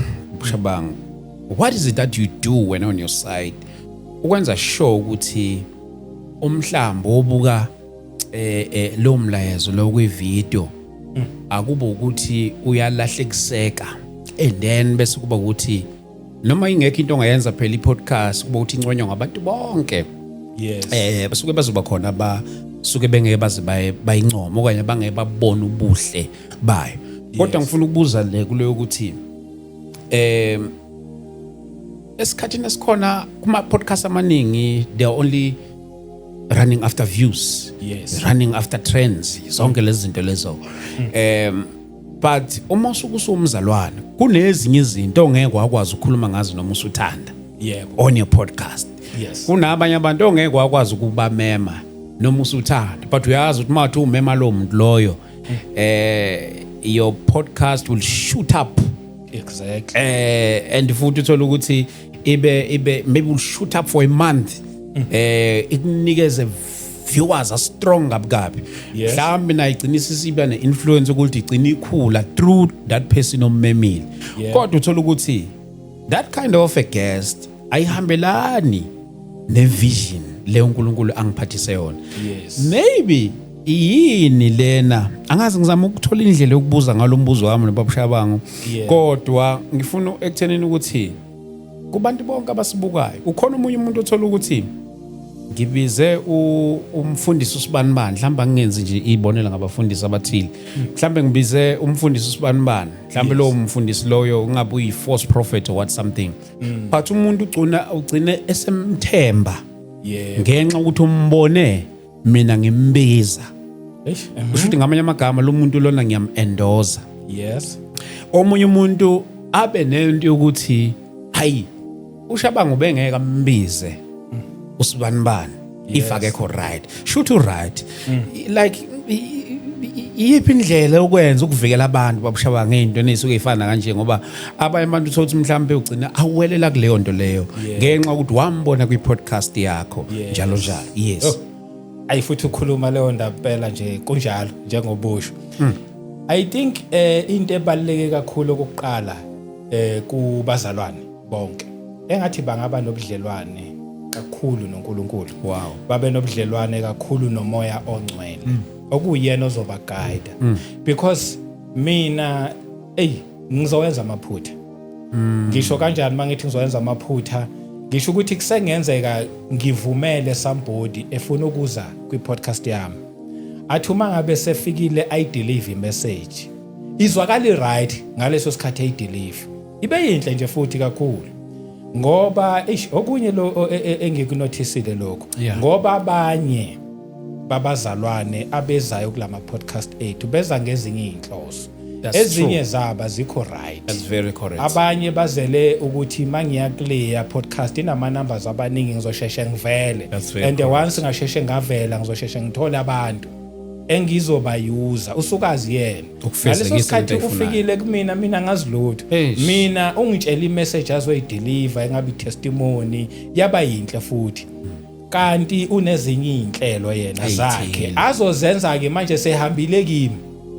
Shabangu. What is it that you do when on your side ukwenza sure ukuthi umhlambo obuka lo mlayezo lo kwi-video akuba ukuthi uyalahlekiseka, and then bese kuba ukuthi noma ingekho into ongayenza, phela i-podcast kuba ukuthi inconywa ngabantu bonke? Yes. Basuke bazoba khona basuke bengeke baze bayincoma okanye bangeke babone ubuhle bayo, kodwa ngifuna ukubuza le kuleyo ukuthi esikhathini esikhona kuma podcast amaningi, they are only running after views, running after trends, zonke lezi zinto lezo, but uma usuke usumzalwane kunezinye izinto ongeke wakwazi ukukhuluma ngazo noma usuthanda on your podcast. Kunabanye abantu ongeke wakwazi ukubamema noma usuthanda, but uyazi ukuthi mathi umema lo muntu loyo, your podcast will shoot up. And futhi uthola ukuthi ibe maybe will shoot up for a month, ikunikeze viewers a strong kabi kabi. Mhlawumbe nayo igcina isiba ne-influence ukuthi igcina ikhula through that person ommemile. Kodwa uthola ukuthi that kind of a guest ayihambelani ne-vision leyo uNkulunkulu angiphathise yona. Maybe yini lena, angazi, ngizama ukuthola indlela yokubuza ngalo mbuzo wami nobaba Shabangu. Kodwa ngifuna ekuthenini ukuthi kubantu bonke abasibukayo, ukhona omunye umuntu othola ukuthi ngibize umfundisi usibanibani, mhlawumbe angingenzi nje ibonela ngabafundisi abathile, mhlawumbe ngibize umfundisi usibanibani, mhlawumbe lowo mfundisi loyo ungabe uyi-false prophet or what something, but umuntu ugcine esemthemba ngenxa ukuthi umbone mina ngimbiza. Kusho ukuthi ngamanye amagama lo muntu lona ngiyam-endorsa. Omunye umuntu abe nento yokuthi hayi, uShabangu ubengeke ambize usibanibani if akekho right, shoot right. Like iyiphi indlela yokwenza ukuvikela abantu babushaba ngento nezisuke ifana kanje, ngoba abanye abantu uthola ukuthi mhlawumbe ugcina awelela kuleyo nto leyo ngenxa ukuthi wambona kwi-podcast yakho, njalo njalo? Yes. Oh. Ayi, futhi ukhuluma leyo ndaba impela nje kunjalo njengobusho. I think into ebaluleke kakhulu okokuqala kubazalwane bonke, engathi bangaba nobudlelwane kakhulu noNkulunkulu. Babe nobudlelwane kakhulu noMoya oNgcwele, okuyena ozoba guide. Because mina, ey, ngizowenza amaphutha. Ngisho kanjani mangithi ngizowenza amaphutha? Ngisho ukuthi kusengenzeka ngivumele somebody efuna ukuza kwi-podcast yami, athi uma ngabe sefikile ayideliver message, izwakali right ngaleso sikhathi ayideliver, ibe yinhle nje futhi kakhulu, ngoba eish, okunye lo engikunothisile lokho, ngoba abanye babazalwane abezayo kulama podcast ethu beza ngezinye inhloso. That's Ezinye true. zabo azikho right. That's very correct. Abanye bazele ukuthi mangiya kuleya podcast inama numbers abaningi, ngizosheshe ngivele. That's very And correct. once ngasheshe ngavela, ngizosheshe ngithole abantu engizobayuza, usukazi yena. Ukufezekisa Ngaleso sikhathi into ayifunayo. ufikile kumina, mina ngazi lutho. Eish. Mina ungitshela imessage azoyideliver, engabe testimony yaba yinhle futhi, kanti unezinye inhlelo yena Ey'thile. zakhe azozenza ke manje sehambile kimi.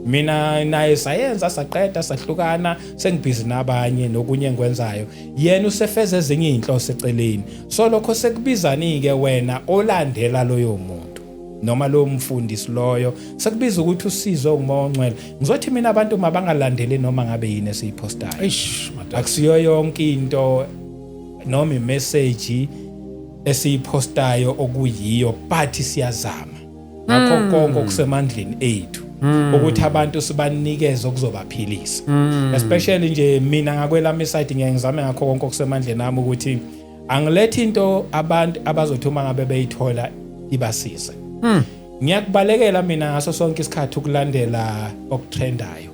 Mina naye sayenza, saqeda, sahlukana, sengibhizi nabanye nokunye engikwenzayo, yena usefeza ezinye izinhloso eceleni. So lokho sekubizani ke wena olandela loyo muntu noma lo mfundisi loyo, sekubiza ukuthi usizwe nguMoya oNgcwele. Ngizothi mina abantu mabangalandeli noma ngabe yini esiyiphostayo. Eish, madoda. Akusiyo yonke into noma imessage esiyiphostayo okuyiyo, but siyazama ngakho konke okusemandleni ethu ukuthi abantu sibanikeze okuzobaphilisa. Especially nje mina ngakwelami side, ngiye ngizame ngakho konke okusemandleni ami ukuthi angilethi into abantu abazothi uma ngabe beyithola ibasize. Ngiyakubalekela mina ngaso sonke isikhathi ukulandela okutrendayo.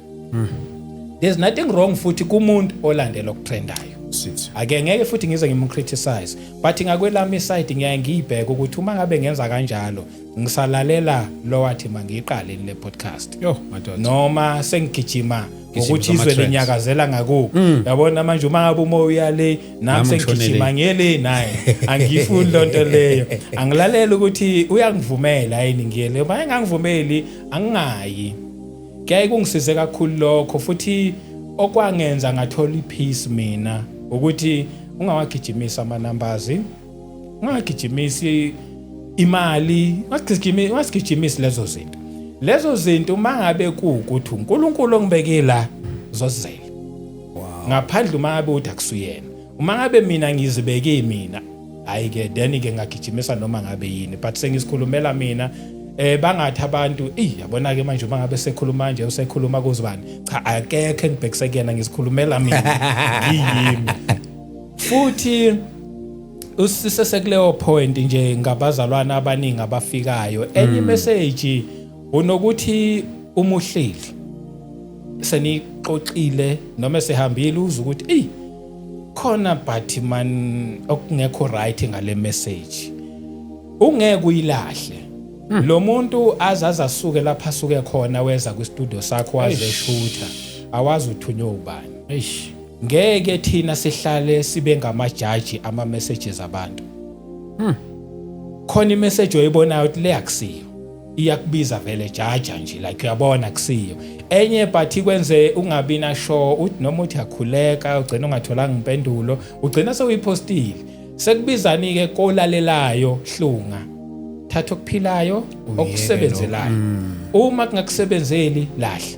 There's nothing wrong futhi kumuntu olandela okutrendayo. Sithi. Ake ngeke futhi ngize ngimcriticize, but ngakwelami side ngiyaye ngiyibheke ukuthi uma ngabe ngenza kanjalo, ngisalalela lo wathi mangiyiqale le podcast Yo, madoda. noma sengigijima Gijima ngokuthi izwe ama-trends. linyakazela ngakuphi. Yabona manje uma ngabe umoya uyale, nami Nami sengigijima ngishonele. ngiyele naye, angifuni lonto leyo. Angilalela ukuthi uyangivumela yini ngiyele, uma engangivumeli angingayi. Kuyaye kungisize kakhulu lokho futhi, okwangenza ngathola ipeace mina ukuthi Ungawagijimisi ama-numbers, ungagijimisi imali, ungasigijimisi lezo zinto. Lezo zinto uma ngabe kuwukuthi uNkulunkulu ongibeke la, zozela. Ngaphandle uma ngabe uthi akusuyena. Uma ngabe mina ngizibeke mina, hayi ke, then ke ngagijimisa noma ngabe yini, but sengisikhulumela mina. Bangathi abantu, "Ey, yabona ke manje, uma ngabe sekhuluma nje usekhuluma kuzibani." Cha, akekho engibhekise kuyena, ngisikhulumela mina, ngiyimi. Futhi usisesekuleyo point nje ngabazalwana abaningi abafikayo, enye message unokuthi uma uhleli senixoxile noma sehambile, uze ukuthi, "Ey, khona but man okungekho right ngale message." Ungeke uyilahle. Lo muntu azaze asuke lapha asuke khona, weza kwi-studio sakho, waze shutha, awazi uthunywe ubani. Eish. Ngeke thina sihlale sibe ngamajaji ama messages abantu. Khona imessage oyibonayo ukuthi le akusiyo, iyakubiza vele, jaja nje, like uyabona kusiyo. Enye but ikwenze ungabi na sure, uthi noma uthi akhuleka, ugcina ungatholanga impendulo, ugcina sewuyipostile. Sekubizani ke kolalelayo, hlunga, thatha okuphilayo okusebenzelayo. Uma kungakusebenzeli, lahla.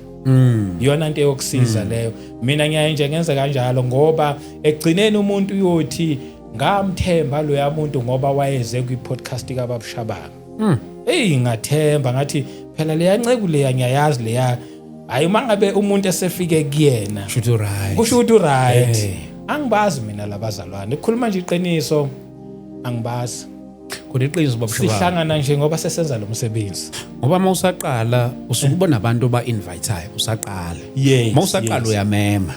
Iyona into eyokusiza leyo. Mina ngiyaye nje ngenze kanjalo, ngoba ekugcineni umuntu uyothi, "Ngamthemba loya muntu ngoba wayeze kwi-podcast kaBabushabanga. Hey, ngathemba, ngathi phela leya nceku leya ngiyayazi leya." Hayi, uma ngabe umuntu esefike kuyena, Shuthi right. kusho ukuthi right. Hey. Angibazi mina labazalwane, ukukhuluma nje iqiniso, angibazi. Kodwa iqiniso, Babushabanga, Sihlangana nje ngoba sesenza lo msebenzi. Ngoba uma usaqala usuke ubona abantu oba-inviteayo usaqala. Uma usaqala uyamema.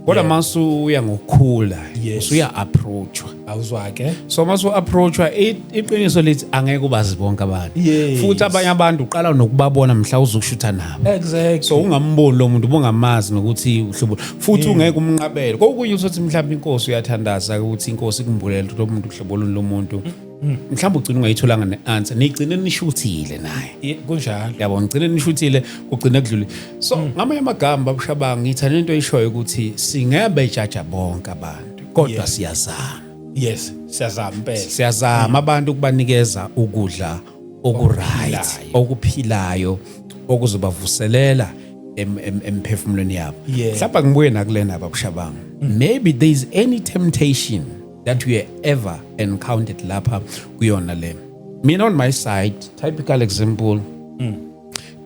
Kodwa uma usuya ngokukhula, usuya-approachwa. Awuzwa ke. So uma usu-approachwa, iqiniso lithi angeke ubazi bonke abantu. Futhi abanye abantu uqala nokubabona mhla uzokushutha nabo. So ungamboni lo muntu, ubungamazi nokuthi uhlobo, futhi ungeke umnqabele kokunye. Usothi mhlawumbe inkosi, uyathandaza ukuthi inkosi ikumbulele lo muntu, uhlobo luni lo muntu. Mhlawumbe ugcina ungayitholanga ne-answer, nigcine nishuthile naye. Kunjalo. Yabo, ngigcine nishuthile, kugcine kudlule. So ngamanye amagama, Babushabanga, ngithanda into oyishoyo ukuthi singebe jaja bonke abantu, kodwa siyazama. Yes, siyazama impela. Siyazama abantu ukubanikeza ukudla okuright, Okuphilayo. okuphilayo, okuzobavuselela emphefumulweni yabo. Mhlawumbe ngibuye nakulena, Babushabanga, maybe there is any temptation that we ever encountered lapha kuyona le. Mina on my side, typical example,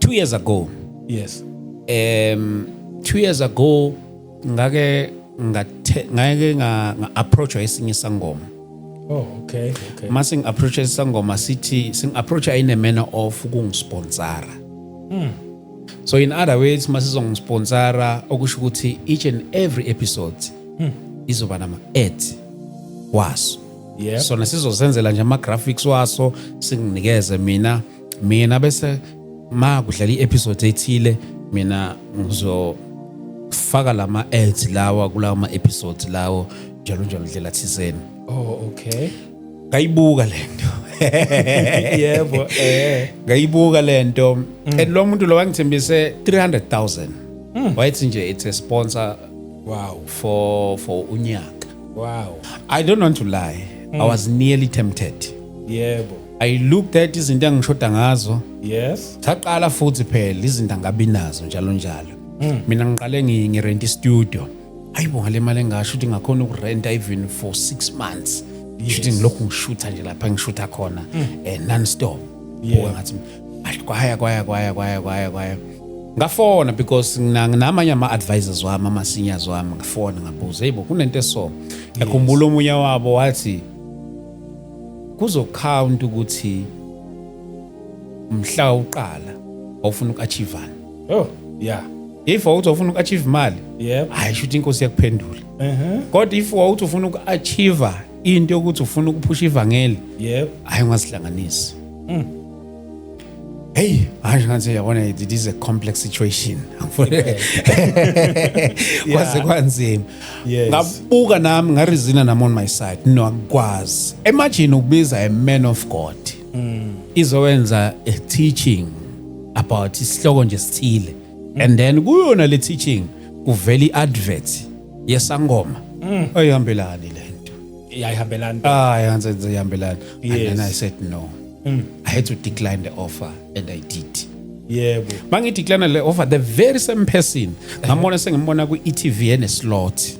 2 years ago, 2 years ago ngake nga approachwa esinye isangoma. Oh, okay. Mase ngi-approach isangoma, sithi sing-approach in a manner of ukungisponsora. So in other words, masizongisponsora, okusho ukuthi each and every episode izoba nama-ad waso. Sona sizosenzela nje ama-graphics waso, singinikeze mina. Mina bese ma kudlala i-episode ethile, mina ngizofaka lama-ads lawa kulawa ma-episodes lawo, njalo njalo, ndlela thizeni. Oh, okay. Ngayibuka lento. Yebo, eh. Ngayibuka lento, and lo muntu lo wangithembise 300,000. Wayethi nje it's a sponsor for unyaka. I don't want to lie, I was nearly tempted. I looked at izinto engishoda ngazo. Saqala futhi phela izinto angabi nazo njalo njalo. Mina ngiqale ngirent istudio. Hayibo, ngale mali engasho ukuthi ngakhona ukurenta even for 6 months, shuthi ngilokhu ngishutha nje lapha ngishutha khona non stop. Buka, ngathi ayi, kwaya kwaya kwaya kwaya kwaya kwaya. Ngafona because nginamanye ama-advisors wami, ama-seniors wami. Ngafona ngabuza, "Hey bo, kunento eso." Ngiyakhumbula omunye wabo wathi kuzocount ukuthi mhla uqala awufuna uku-achievana. If wawuthi awufuna uku-achieve imali, hayi, shuthi inkosi iyakuphendula. Kodwa if wawuthi ufuna uku-achieve into yokuthi ufuna ukuphusha ivangeli, hayi, ungazihlanganisi. Hey, hayi, ngathi yabona, it is a complex situation. Angifuni kwaze kwanzima. Ngabuka nami, ngareasona nami on my side, no, akukwazi. Imagine ukubiza a man of God izowenza a teaching about isihloko nje sithile, and then kuyona le teaching kuvela i-advert yesangoma. Ayihambelani lento. Iyayihambelana. Hayi, anzenze ihambelani. And then I Yes. said no. I had to decline the offer, and I did. Mangidecline le offer, the very same person ngambona, sengimbona ku-e-tv ene-slot.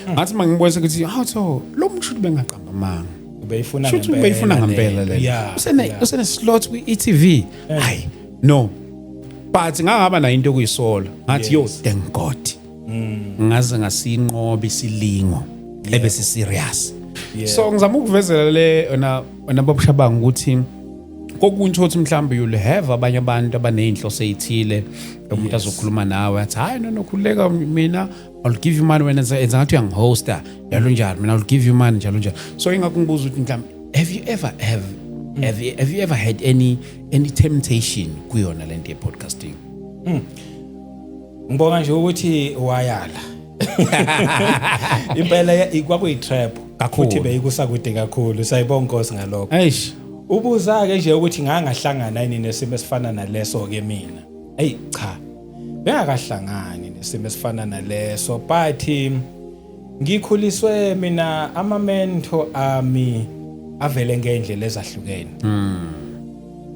Ngathi mangibona sekuthi, hawu, so lo muntu shuthi bengaqamba amanga. Ubeyifuna. Shuthi ubeyifuna ngempela le. Usene slot kwi-e-tv. Hayi, no, but ngangaba nayo into okuyisola, ngathi, yo, thank God ngaze ngasinqoba isilingo ebese serious. So ngizama ukuvezela le wena babushabanga ukuthi kokunye ukuthi mhlawumbe you'll have abanye abantu abaney'nhloso ey'thile, umuntu azokhuluma nawe athi, "Hayi, no, khululeka, mina I'll give you money." Wena enza ngathi uyangihosta, njalo njalo, "Mina I'll give you money," njalo njalo. So ingakho ngibuza ukuthi mhlawumbe have you ever had any temptation kuyona lento ye-podcasting? Ngibonga nje ukuthi wayala impela, kwakuyi-trap. Kakhulu. Futhi beyikusakude kakhulu, sayibonga inkosi ngalokho. Eish. Ubuza-ke nje ukuthi ngangahlangana yini nesimo esifana naleso-ke? Mina, eyi cha, bengakahlangani nesimo esifana naleso, but ngikhuliswe mina, ama-mentor ami avele ngey'ndlela ezahlukene.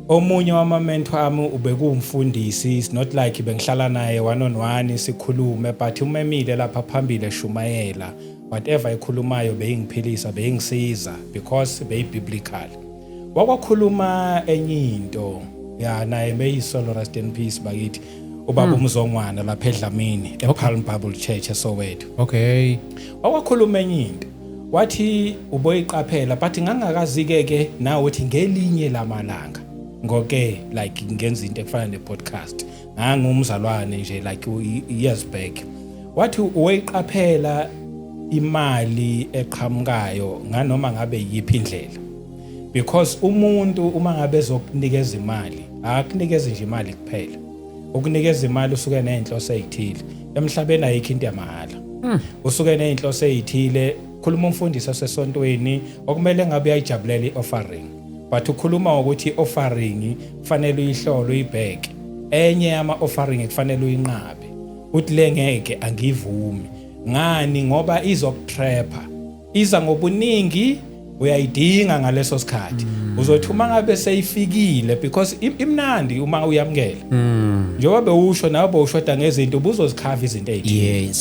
Omunye wama-mentor ami ubekuwumfundisi. It's not like bengihlala naye one on one sikhulume, but umemile lapha phambili eshumayela, whatever ekhulumayo beyingiphilisa, beyingisiza because beyi-biblical. Wakwakhuluma enye into ya naye, may his soul rest in peace bakithi, ubaba uMzongwana lapha eDlamini, ePalm Bible Church eSoweto. Wakhuluma enye into, wathi uboyiqaphela, but ngangakazi-ke ke nawe ukuthi ngelinye lamalanga ngoke like ngenza into efana ne-podcast. Ngangumzalwane nje like years back. Wathi uwoyiqaphela imali eqhamukayo nganoma ngabe yiphi indlela, because umuntu uma ngabe ezokunikeza imali, akunikeza nje imali kuphela. Ukunikeza imali usuke nezinhloso ezithile. Emhlabeni ayikho into yamahhala. Usuke nezinhloso ezithile. Khuluma umfundisi osesontweni okumele ngabe uyayijabulela i-offering, but ukhuluma ngokuthi i-offering kufanele uyihlole, uyibheke. Enye yama-offering kufanele uyinqabe, uthi le ngeke, angivumi. Ngani? Ngoba izokutrapha, iza ngobuningi, uyayidinga ngaleso sikhathi. Uzothi uma ngabe seyifikile, because imnandi uma uyamukela, njengoba bewusho nawe, bowushoda ngezinto, ubuzozikhava izinto ey'thile.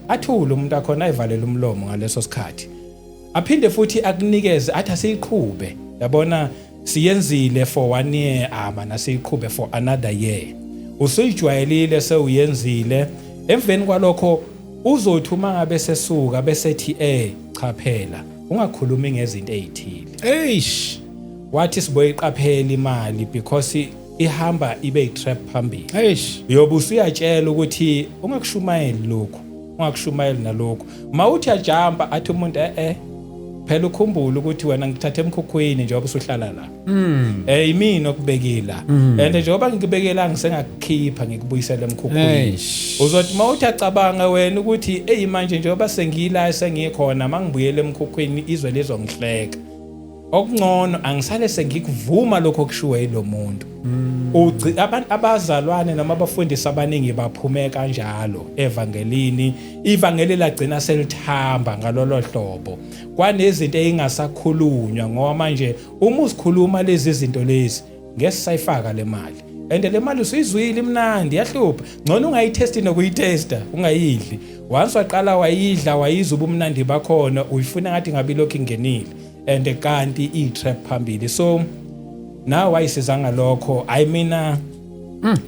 Athule umuntu akhona, ayivalele umlomo ngaleso sikhathi. Aphinde futhi akunikeze, athi asiyiqhube, yabona siyenzile for one year, ama nasiyiqhube for another year. Usuyijwayelile, sewuyenzile. Emveni kwalokho uzothi uma ngabe sesuka besethi, cha phela, ungakhulumi ngezinto ezithile. Eish. Wathi siboyiqaphela imali because ihamba ibe yi-trap phambili. Eish. Uyobe usuyatshela ukuthi ungakushumayeli lokhu, ungakushumayeli nalokhu. Mawuthi uyajumpa, athi umuntu, phela ukhumbule ukuthi wena ngikuthathe emkhukhwini, njengoba usuhlala la, imina okubekila, and njengoba ngikubekela ngisengakukhipha ngikubuyisele emkhukhwini. Eish. Uzothi mawuthi acabanga wena ukuthi, eyi, manje njengoba sengila, sengikhona, mangibuyele emkhukhwini izwe lizongihleka, okungcono angisale sengikuvuma lokho okushiwe yilo muntu. Abantu abazalwane noma abafundisi abaningi baphume kanjalo evangelini. Ivangeli lagcina selithamba ngalolo hlobo, kwanezinto eyingasakhulunywa, ngoba manje uma usikhuluma lezi zinto lezi ngesisayifaka le mali, and le mali usuyizwile imnandi, yahlupha. Ngcono ungayithesti nokuyitesta, ungayidli. Once waqala wayidla, wayizwa ubumnandi bakhona, uyifuna ngathi ngabe ilokhu ingenile, and kanti i-trap phambili. So nawe wayisiza ngalokho. I mina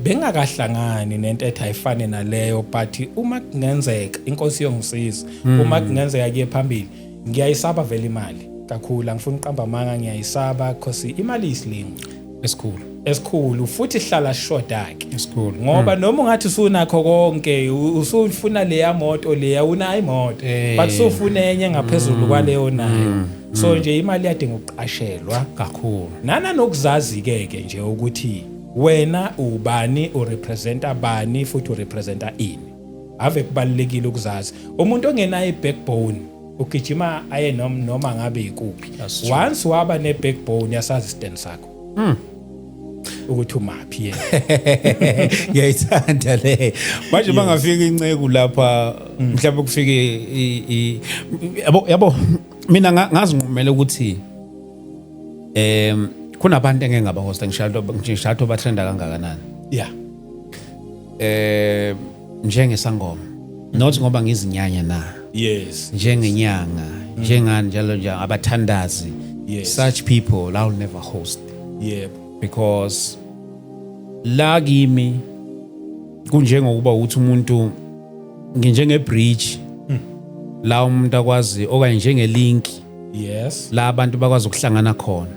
bengakahlangani nento ethi ayifane naleyo, but uma kungenzeka, inkosi yongisiza, uma kungenzeka kuye phambili. Ngiyayisaba vele imali kakhulu, angifuni uqamba amanga, ngiyayisaba because imali isilingo Esikhulu. Esikhulu, futhi sihlala sishoda ke. Esikhulu. Ngoba noma ungathi usunakho konke, usufuna leya moto leya, unayo imoto, but usufuna enye ngaphezulu kwaleyo nayo. So nje imali yadinga ukuqashelwa Kakhulu. Nana nokuzazi ke ke nje ukuthi wena ubani, urepresenta bani, futhi urepresenta ini. Ave kubalulekile ukuzazi. Umuntu ongenayo i-backbone ugijima aye noma ngabe ikuphi. That's true. Once waba ne-backbone, yasazi stand sakho. Ukuthi umaphi yena. Ngiyayithanda le. Manje bangafika inceku lapha, mhlawumbe kufike yabo mina ngazinqumela ukuthi kunabantu engeke ngabahosta, ngisho batrenda kangakanani. Njengesangoma, not ngoba ngizinyanya na. Njengenyanga, njengani njalo nje abathandazi. Such people I will never host. Because la kimi kunjengokuba ukuthi umuntu nginjenge bridge la umuntu akwazi, okanye njenge link la abantu bakwazi ukuhlangana khona.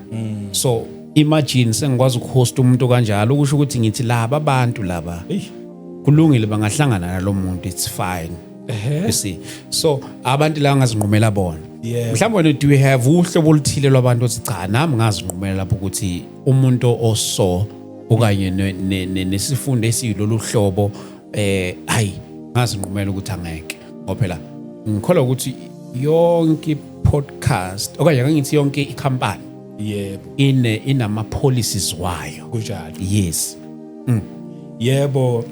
So imagine sengikwazi ukuhost umuntu kanjalo, kusho ukuthi ngithi laba abantu laba kulungile bangahlangana nalomuntu, it's fine. You see, so abantu la ngazinqumela bona. Mhlawumbe wena, do you have uhlobo oluthile lwabantu othi cha, nami ngazinqumela lapho ukuthi umuntu oso okanye nesifundo esiyilolu hlobo, hayi, ngazinqumela ukuthi angeke, ngoba phela ngikholwa ukuthi yonke podcast okanye ngithi yonke ikhampani inama policies wayo. Kunjalo. Yes. Yebo,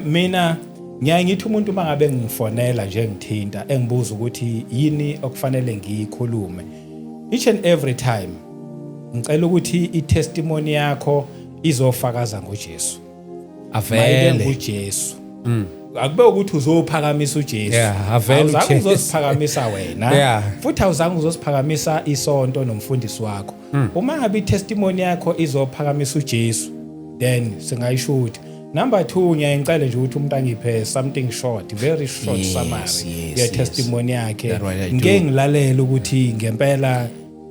mina ngiyaye ngithi umuntu mangabe ngifonela nje ngithinta engibuza ukuthi yini okufanele ngiyikhulume, each and every time ngicela ukuthi i-testimony yakho izofakaza ngoJesu. Avele. Mayibe nguJesu. Akube ukuthi uzophakamisa uJesu. Yeah, avele Awuzange uJesu. uzosiphakamisa wena. Futhi awuzange uzosiphakamisa isonto nomfundisi wakho. Uma ngabe i-testimony yakho izophakamisa uJesu, then singayishoot. Number 2, ngiyayicela nje ukuthi umuntu angiphe something short, very short summary ye testimony yakhe. That what I do. Ngeke ngilalele ukuthi ngempela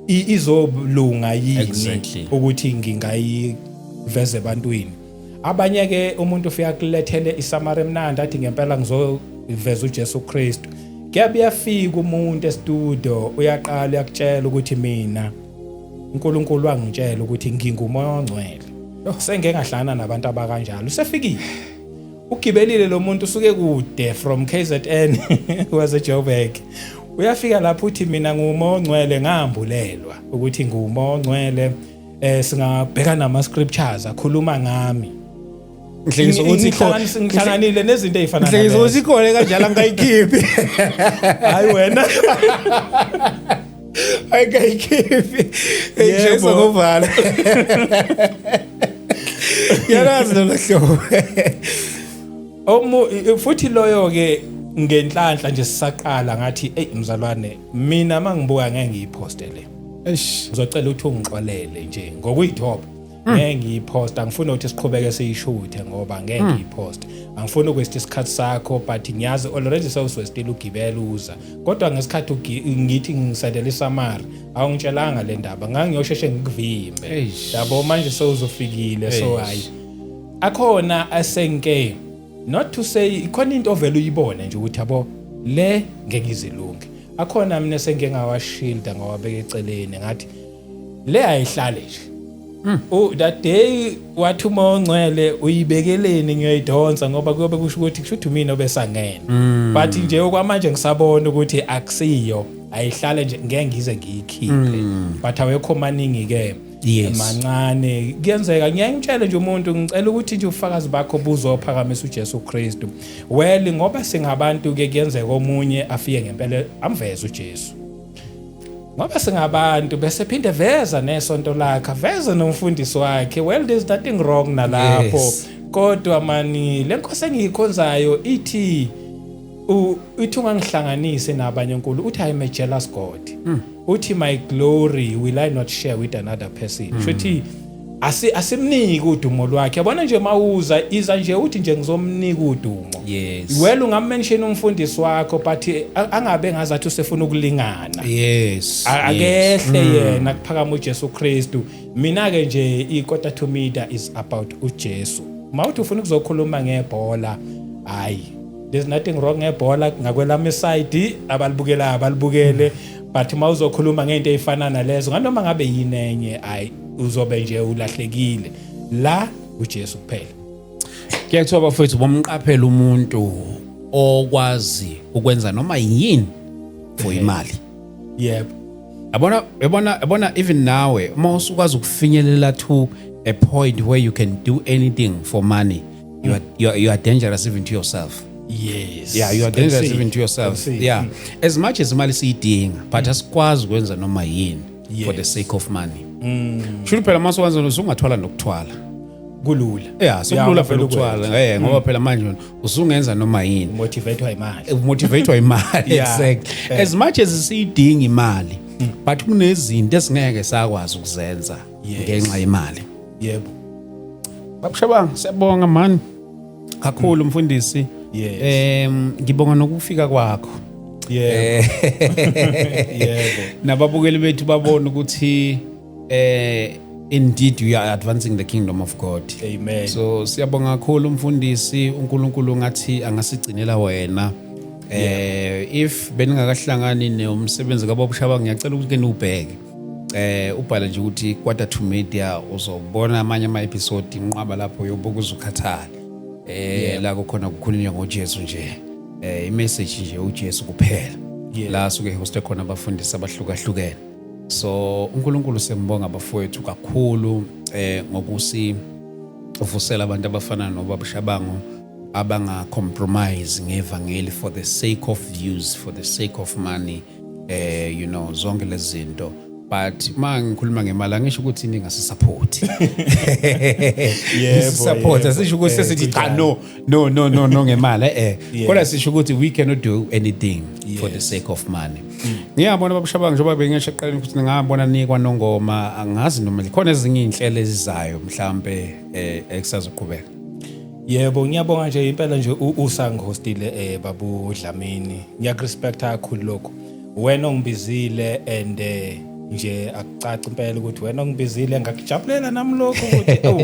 izolunga yini ukuthi ngingayiveza ebantwini. Abanye ke umuntu ufika kulethele isamari emnandi athi ngempela ngizoveza uJesu Kristu. Kuyabe uyafika umuntu e-studio uyaqala uyakutshela ukuthi mina uNkulunkulu wangitshela ukuthi ngingumoya ongcwele. Sengeke ngahlangana nabantu abakanjalo. Usefikile. Ugibelile lo muntu usuke kude from KZN wase Joburg. Uyafika lapho uthi mina ngumoya ongcwele, ngambulelwa ukuthi ngumoya ongcwele. Singabheka nama scriptures akhuluma ngami. Ngihlekisa ukuthi Ngihlanganile nezinto ezifana Ngihlekisa nalezo. ukuthi ikhona kanjalo angayikhiphi. Hayi wena. Angayikhiphi. Ngihlekisa ngovala. Yalazi lolo hlobo. Futhi loyo ke ngenhlanhla nje sisaqala ngathi hey mzalwane, mina mangibuka ngeke ngiyiposte le. Eish. Ngizocela ukuthi ungixolele nje ngokuyithoba. Ngeke ngiyiposte, angifuni ukuthi siqhubeke siyishuthe ngoba ngeke ngiyiposte. Angifuni ukwaste isikhathi sakho, but ngiyazi already sewuswestile ugibela uza. Kodwa ngesikhathi ngithi ngisendela isamari, awungitshelanga le ndaba, ngangiyosheshe ngikuvimbe. Eish. Yabo manje sewuzofikile, so Eish. hayi. Akhona asenke, not to say ikhona into ovela uyibone nje ukuthi yabo le ngeke izilunge. Akhona mina sengike ngawashielda ngawabeka eceleni ngathi le ayihlale nje. That day wathi uma ongcwele uyibekeleni ngiyoyidonsa ngoba kuyobe kusho ukuthi kusho ukuthi mina obesangene. But nje okwamanje ngisabona ukuthi akusiyo, ayihlale nje ngeke ngize ngiyikhiphe. But awekho maningi ke. Mancane kuyenzeka ngiyangitshela nje umuntu ngicela ukuthi nje ubufakazi bakho buzophakamisa uJesu Kristu. Well, ngoba singabantu ke kuyenzeka omunye afike ngempela amveze uJesu. Ngoba singabantu bese phinde veza nesonto lakhe, veza nomfundisi wakhe. Well, there's nothing wrong nalapho. Kodwa mani le nkosi engiyikhonzayo ithi ithi ungangihlanganisi nabanye uNkulunkulu, uthi I am a jealous God. Uthi my glory will I not share with another person. Shuthi asimniki udumo lwakhe. Yabona nje mawuza iza nje uthi nje ngizomnika udumo. Well, ungamention umfundisi wakho but angabe ngazathi usefuna ukulingana. Akehle yena kuphakama uJesu Kristu. Mina ke nje iKota to Media is about uJesu. Mawuthi ufuna ukuzokhuluma ngebhola, hayi, there's nothing wrong ngebhola ngakwelami side, abalibukela abalibukele, but mawuzokhuluma ngento ezifana nalezo nganoma ngabe yini enye, hayi, uzobe nje ulahlekile. La uJesu kuphela. Kuyathiwa bafowethu bomqaphela umuntu okwazi ukwenza noma yini for imali. Yebo. Yabona, yabona, yabona, even nawe uma usukwazi ukufinyelela to a point where you can do anything for money, you are dangerous even to yourself. Yeah, you are Can dangerous see. even to yourself. Can see. Yeah, as much as imali siyidinga, but asikwazi ukwenza noma yini for the sake of money. Shuthi phela mase wenza usungathwala nokuthwala. Kulula. Yeah, sekulula Yeah, phela ukuthwala, ngoba phela manje usungenza noma yini. Motivatewa imali. Motivatewa imali. Exactly. As much as siyidinga imali, but kunezinto esingeke sakwazi ukuzenza ngenxa yemali. Baba Shabangu, siyabonga man kakhulu, mfundisi. Ngibonga nokufika kwakho. Yebo. Nababukeli bethu babona ukuthi indeed you are advancing the kingdom of God. Amen. So siyabonga kakhulu, mfundisi. uNkulunkulu ngathi angasigcinela wena. If beningakahlangani nomsebenzi kaBaba Shabangu, ngiyacela ukuthi ke niubheke. Ubhale nje ukuthi Quarter to Media, uzobona amanye ama episode inqwaba lapho, yobuka uzukhathala. La kukhona kukhulunywa ngoJesu nje. I-message nje uJesu kuphela. La suke hoste khona abafundisi abahlukahlukene. So uNkulunkulu sembonga, bafowethu, kakhulu ngokusi uvusela abantu abafana nobaba Shabangu abanga compromise ngevangeli for the sake of views, for the sake of money, zonke lezi zinto. But ma ngikhuluma ngemali, angisho ukuthi ningasisupport. Support, asisho ukuthi sesithi cha, no, no, no, no, no ngemali, kodwa sisho ukuthi we cannot do anything for the sake of money. Ngiyabona, baba Shabangu, njengoba bengisho ekuqaleni ukuthi ngabona nikwa nongoma, angazi noma khona ezinye iy'nhlelo ezizayo mhlampe ekusazoqhubeka. Yebo, ngiyabonga nje impela nje usangihostile, babu Dlamini. Ngiyakurespecta kakhulu lokho. Wena ongibizile and nje akucaci impela ukuthi wena ongibizile, ngakujabulela nami lokho ukuthi oh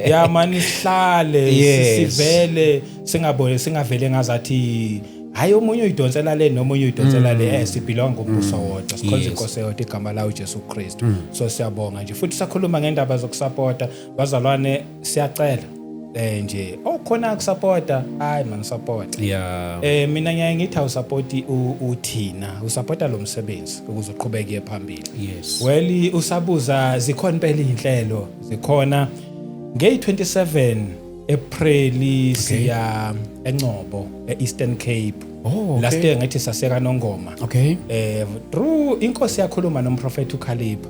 ya mani sihlale sivele singabone singavele ngazathi hayi, omunye uyidonsela le nomunye uyidonsela le, sibelong kumbuso wodwa, sikhonza inkosi eyodwa, igama lawo uJesu Kristu. So siyabonga nje futhi sakhuluma ngendaba zokusupporta, bazalwane, siyacela nje okhona ukusupporta, hayi man, support. Mina ngiyaye ngithi awusupporti uthina, usupporta lo msebenzi ukuze uqhubeke phambili. Well, usabuza, zikhona impela inhlelo, zikhona. Ngey27 April siya eNcobo, eEastern Cape. Last year ngathi saseka Nongoma. Through inkosi yakhuluma nomprofeti uKhalipha.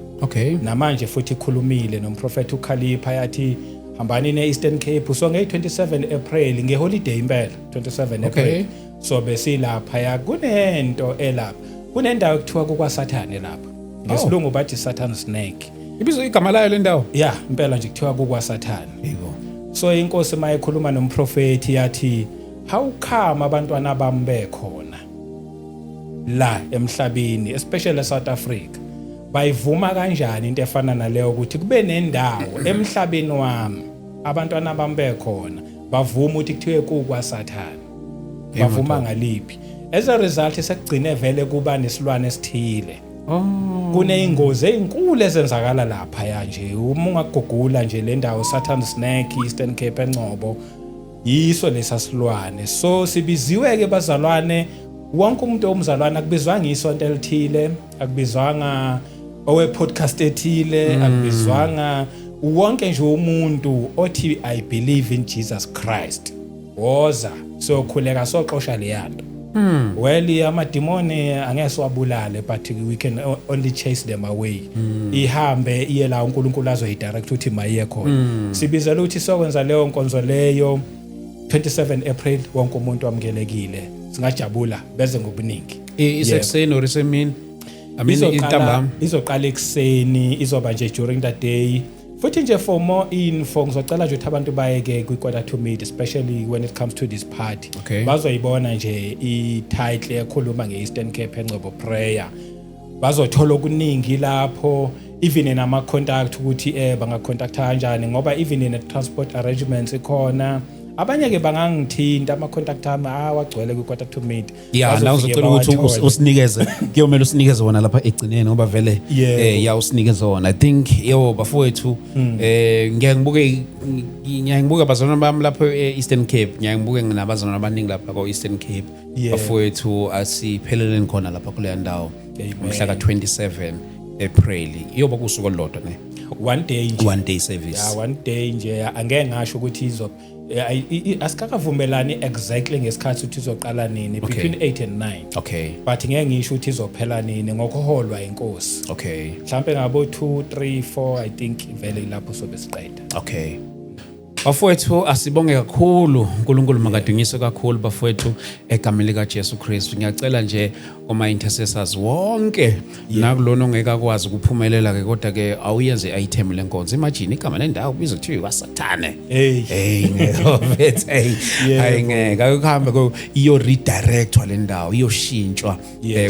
Namanje futhi ikhulumile nomprofeti uKhalipha, yathi hambani ne-Eastern Cape. So nge-27 April, ngeholiday impela, 27 April, so besilapha ya kunento elapha, kunendawo ekuthiwa kukwaSathane lapha, ngesilungu bathi Satan's Nek. Ibizwa igama layo le ndawo? Ya, impela nje kuthiwa kukwaSathane. Yebo. So inkosi mayikhuluma nomprofeti yathi, how come abantwana bami bekhona la emhlabeni, especially eSouth Africa, bayivuma kanjani into efana naleyo ukuthi kube nendawo emhlabeni wami, abantwana bami bekhona, bavuma ukuthi kuthiwe kukwaSathane? Bavuma ngaliphi? As a result sekugcine vele kuba nesilwane esithile. Kuneyingozi ezinkulu ezenzakala lapha ya nje. Uma ungagugula nje le ndawo, Satan's Nek, Eastern Cape, eNcobo, yiso lesa silwane. So sibiziwe ke bazalwane, wonke umuntu omzalwane, akubizwanga isonto elithile, akubizwanga owe podcast ethile, akubizwanga, wonke nje umuntu othi I believe in Jesus Christ, woza sokhuleka, soxosha leyanto. Well, amadimoni angeke siwabulale, but we can only chase them away, ihambe iye la uNkulunkulu azoyidirect ukuthi mayiye khona. Sibizela ukuthi sokwenza leyo nkonzo leyo 27 April. Wonke umuntu wamukelekile, singajabula beze ngobuningi. Isekuseni or isemini? I mean, Izoqala intambama. Izoqala ekuseni, izoba nje during the day. Futhi nje for more info ngizocela nje ukuthi abantu bayeke kwi-Quarter to Mid, especially when it comes to this party. Bazoyibona nje i-title ekhuluma nge-Eastern Cape eNgcobo prayer, bazothola okuningi lapho, even nama-contact ukuthi bangacontacta kanjani, ngoba even ne-transport arrangements ikhona. Abanye-ke bangangithinta, ama-contact ami awagcwele kwi-Quarter to Mid. Ya, la Bazofike uzocela ukuthi bawathole. usinikeze, kuyomela usinikeze wona lapha egcineni ngoba vele ya, usinikeze wona. I think yo bafowethu, ngiyaye ngibuke abazalwane bami lapho e-Eastern Cape, ngiyaye ngibuke nginabazalwane abaningi lapha ko-Eastern Cape. Bafowethu, asipheleleni khona lapha kuleya ndawo Amen. mhla ka-27. April iyoba kusuku olulodwa ne? One day nje. One day service. Yeah, one day nje. Angeke ngasho ukuthi izo asikakavumelani exactly ngesikhathi ukuthi izoqala nini, between 8 and 9. But ngeke ngisho ukuthi izophela nini, ngokuholwa inkosi. Mhlambe ngabo 2 3 4, I think vele lapho sobe siqeda. Okay. Bafowethu, asibonge kakhulu. uNkulunkulu makadunyiswe kakhulu, bafowethu, egameni lika Jesu Kristu. Ngiyacela nje kuma intercessors wonke, nakulona ongeke akwazi ukuphumelela ke, kodwa ke awuyenze item lenkonzo. Imagine igama lendawo kubizwa kuthiwa kwaSathane. Hey. Hey, ngeke mfethu, hey. Hayi, ngeke akuhambe ko iyo redirectwa le ndawo, iyoshintshwa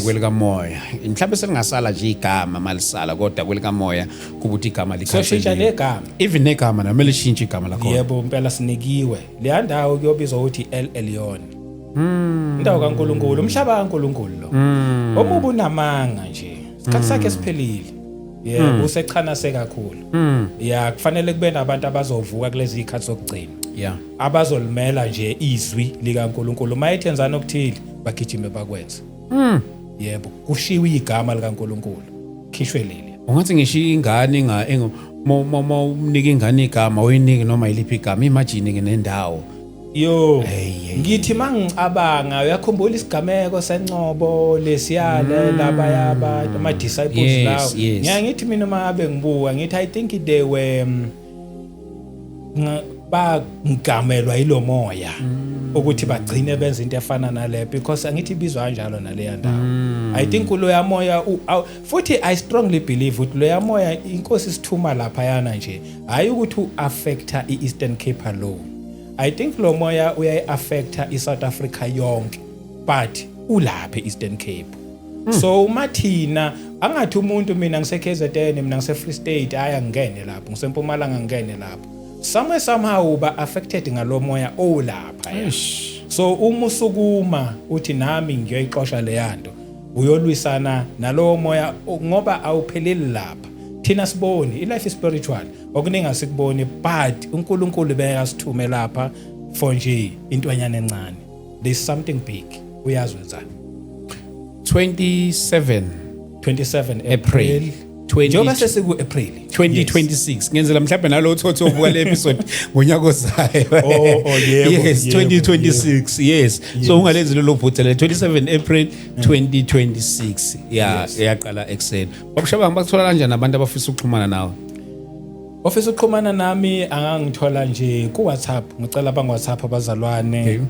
kwelikamoya. Mhlawumbe selingasala nje igama malisala, kodwa kwelikamoya kuba ukuthi igama Soshintsha negama. Even negama namele lishintshe igama lakhona. Yebo, impela sinikiwe leya ndawo, kuyobizwa ukuthi El Elyon, indawo kaNkuluNkulu, umhlaba kaNkuluNkulu lo. Omubi unamanga nje, isikhathi sakhe siphelile. Yebo, usechanase kakhulu. Ya, kufanele kube nabantu abazovuka kulezi zikhathi zokugcina, abazolimela nje izwi likaNkuluNkulu. Mayethi enzani okuthile, bagijime bakwenze. Yebo, kushiwe igama likaNkuluNkulu, khishwe leli. Ungathi ngisho ingane mo umnika ingane igama, uyinike noma yiliphi igama, imagine ke nendawo. Yo. Hey, hey. Ngithi mangicabanga, uyakhumbula isigameko sencobo lesiyale laba yaba ama disciples lawo? Yes. Ngiya ngithi mina uma ngabe ngibuka, ngithi I think they were bangamelwa yilo moya ukuthi bagcine benza into efana nale, because angithi ibizwa kanjalo naleya ndawo. I think kuloya moya futhi I strongly believe ukuthi loya moya inkosi isithuma lapha yana nje, hayi ukuthi u-affecta i-Eastern Cape alone. I think lo moya uyayi-affecta i-South Africa yonke, but ulapha e-Eastern Cape. So uma thina angathi umuntu, mina ngise-KZN, mina ngise-Free State, hayi, angingene lapho, ngisempumalanga, ngingene lapho, somewhere somehow uba affected ngalo moya olapha ya. So uma usukuma uthi nami ngiyoyixosha leya nto, uyolwisana nalowo moya ngoba awupheleli lapha. Thina siboni i-life is spiritual, okuningi asikuboni, but uNkulunkulu bekasithume lapha for nje intwanyana encane. There's something big, uyazi wenzani. 27 27 April. April. 20 Njengoba sesiku-April. 2026, ngenzela mhlawumbe nalo uthotho ubuka le episode ngonyaka ozayo. Oh, yebo, Yes. yebo. 2026, yes. So ungalenzi lelo phutha le 27 April 2026, yeah, yaqala ekuseni. Babushabanga, bakuthola kanjani abantu abafisa ukuxhumana nawe? Ofisa ukuxhumana nami angangithola nje ku WhatsApp. Ngicela abangu WhatsApp abazalwane,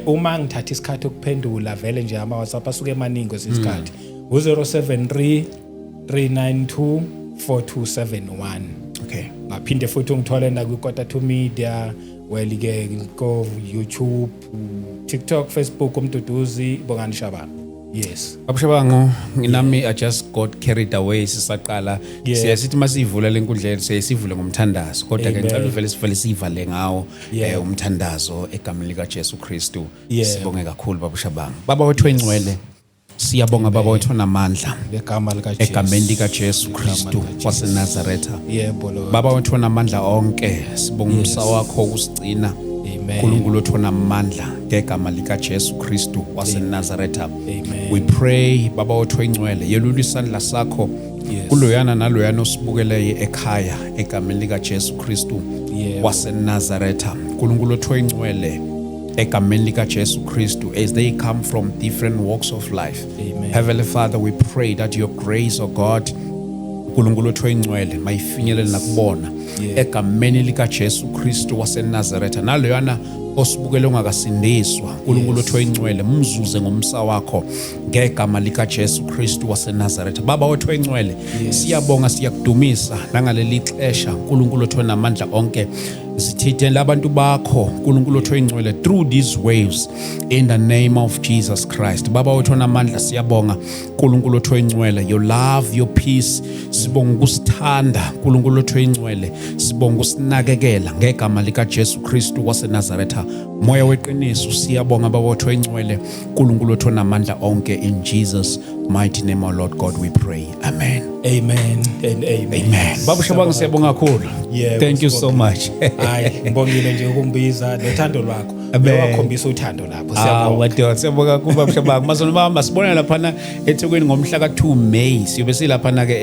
uma ngithatha isikhathi ukuphendula, vele nje ama WhatsApp asuke emaningi kwesikhathi. U073 392 4271. Ngaphinde futhi ungithole na kwi Quarter to Media, well ke ko YouTube, TikTok, Facebook, uMduduzi Bongani Shabangu. Yes. Babushabangu, nginami, I just got carried away sisaqala. Siya sithi masivula lenkundla, siye sivule ngomthandazo, kodwa ke Amen. ngicela uvele sivele sivale ngawo umthandazo egameni lika Jesu Kristu. Sibonge kakhulu, Babushabangu. Baba wethu engcwele, siyabonga, Baba wethu onamandla, Ngegama lika Jesu. Egameni lika Jesu Ngegama Kristu likaJesu. waseNazaretha. Yebo, Lord. Baba wethu onamandla onke, sibonga umusa wakho ukusigcina. Amen. uNkulunkulu wethu onamandla, ngegama lika Jesu Kristu waseNazaretha. Amen. We pray, Baba wethu engcwele, yelula isandla sakho kuloyana naloyana osibukeleyo ekhaya, egameni lika Jesu Kristu waseNazaretha. uNkulunkulu wethu engcwele, egameni lika Jesu Kristu, as they come from different walks of life. Amen. Heavenly Father, we pray that your grace, oh God, uNkulunkulu wethu oyingcwele, mayifinyelele nakubona egameni lika Jesu Kristu waseNazaretha. Naloyana osibukele ongakasindiswa, uNkulunkulu wethu oyingcwele, mzuze ngomsa wakho ngegama lika Jesu Kristu waseNazaretha. Baba wethu oyingcwele, siyabonga, siyakudumisa nangaleli xesha. uNkulunkulu wethu onamandla onke, sithithele abantu bakho, uNkulunkulu wethu oyingcwele, through these waves, in the name of Jesus Christ. Baba wethu onamandla, siyabonga, uNkulunkulu wethu oyingcwele, your love, your peace. Sibonga ukusithanda, uNkulunkulu wethu oyingcwele, sibonga ukusinakekela ngegama lika Jesu Kristu waseNazaretha. Moya weqiniso, siyabonga, Baba wethu oyingcwele, uNkulunkulu wethu onamandla onke. In Jesus' mighty name, our Lord God, we pray, amen. Amen and amen. Amen. Baba Shabangu, siyabonga kakhulu. Yebo, Thank you so sibongile. much. Hayi, ngibongile nje ukumbiza nothando lwakho. Amen. Wakhombisa uthando lapho. Ah, Siyabonga. madoda, siyabonga kakhulu, Baba Shabangu. Mazolo baba, sibona laphana eThekwini ngomhla ka2 May. Siyobe silaphana ke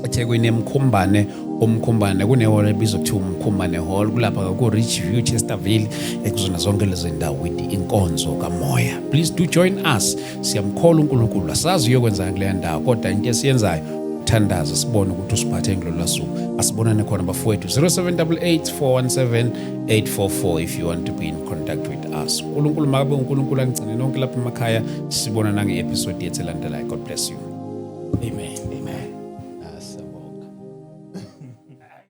eThekwini eMkhumbane. UMkhumbane kunehholo ebizwa kuthiwa uMkhumbane Hall, kulapha ku Ridgeview, Chesterville, ekuzona zonke lezo ndawo with inkonzo kamoya. Please do join us. Siyamkholwa uNkulunkulu, asazi uyokwenzani kuleya ndawo, kodwa into esiyenzayo uthandaza, sibone ukuthi usiphathe ngilolu suku. Asibonane khona, bafowethu. 0788 417 844 if you want to be in contact with us. uNkulunkulu makabe uNkulunkulu anigcine nonke lapha emakhaya. Sibona nange-episode yethu elandelayo. God bless you. Amen. Amen.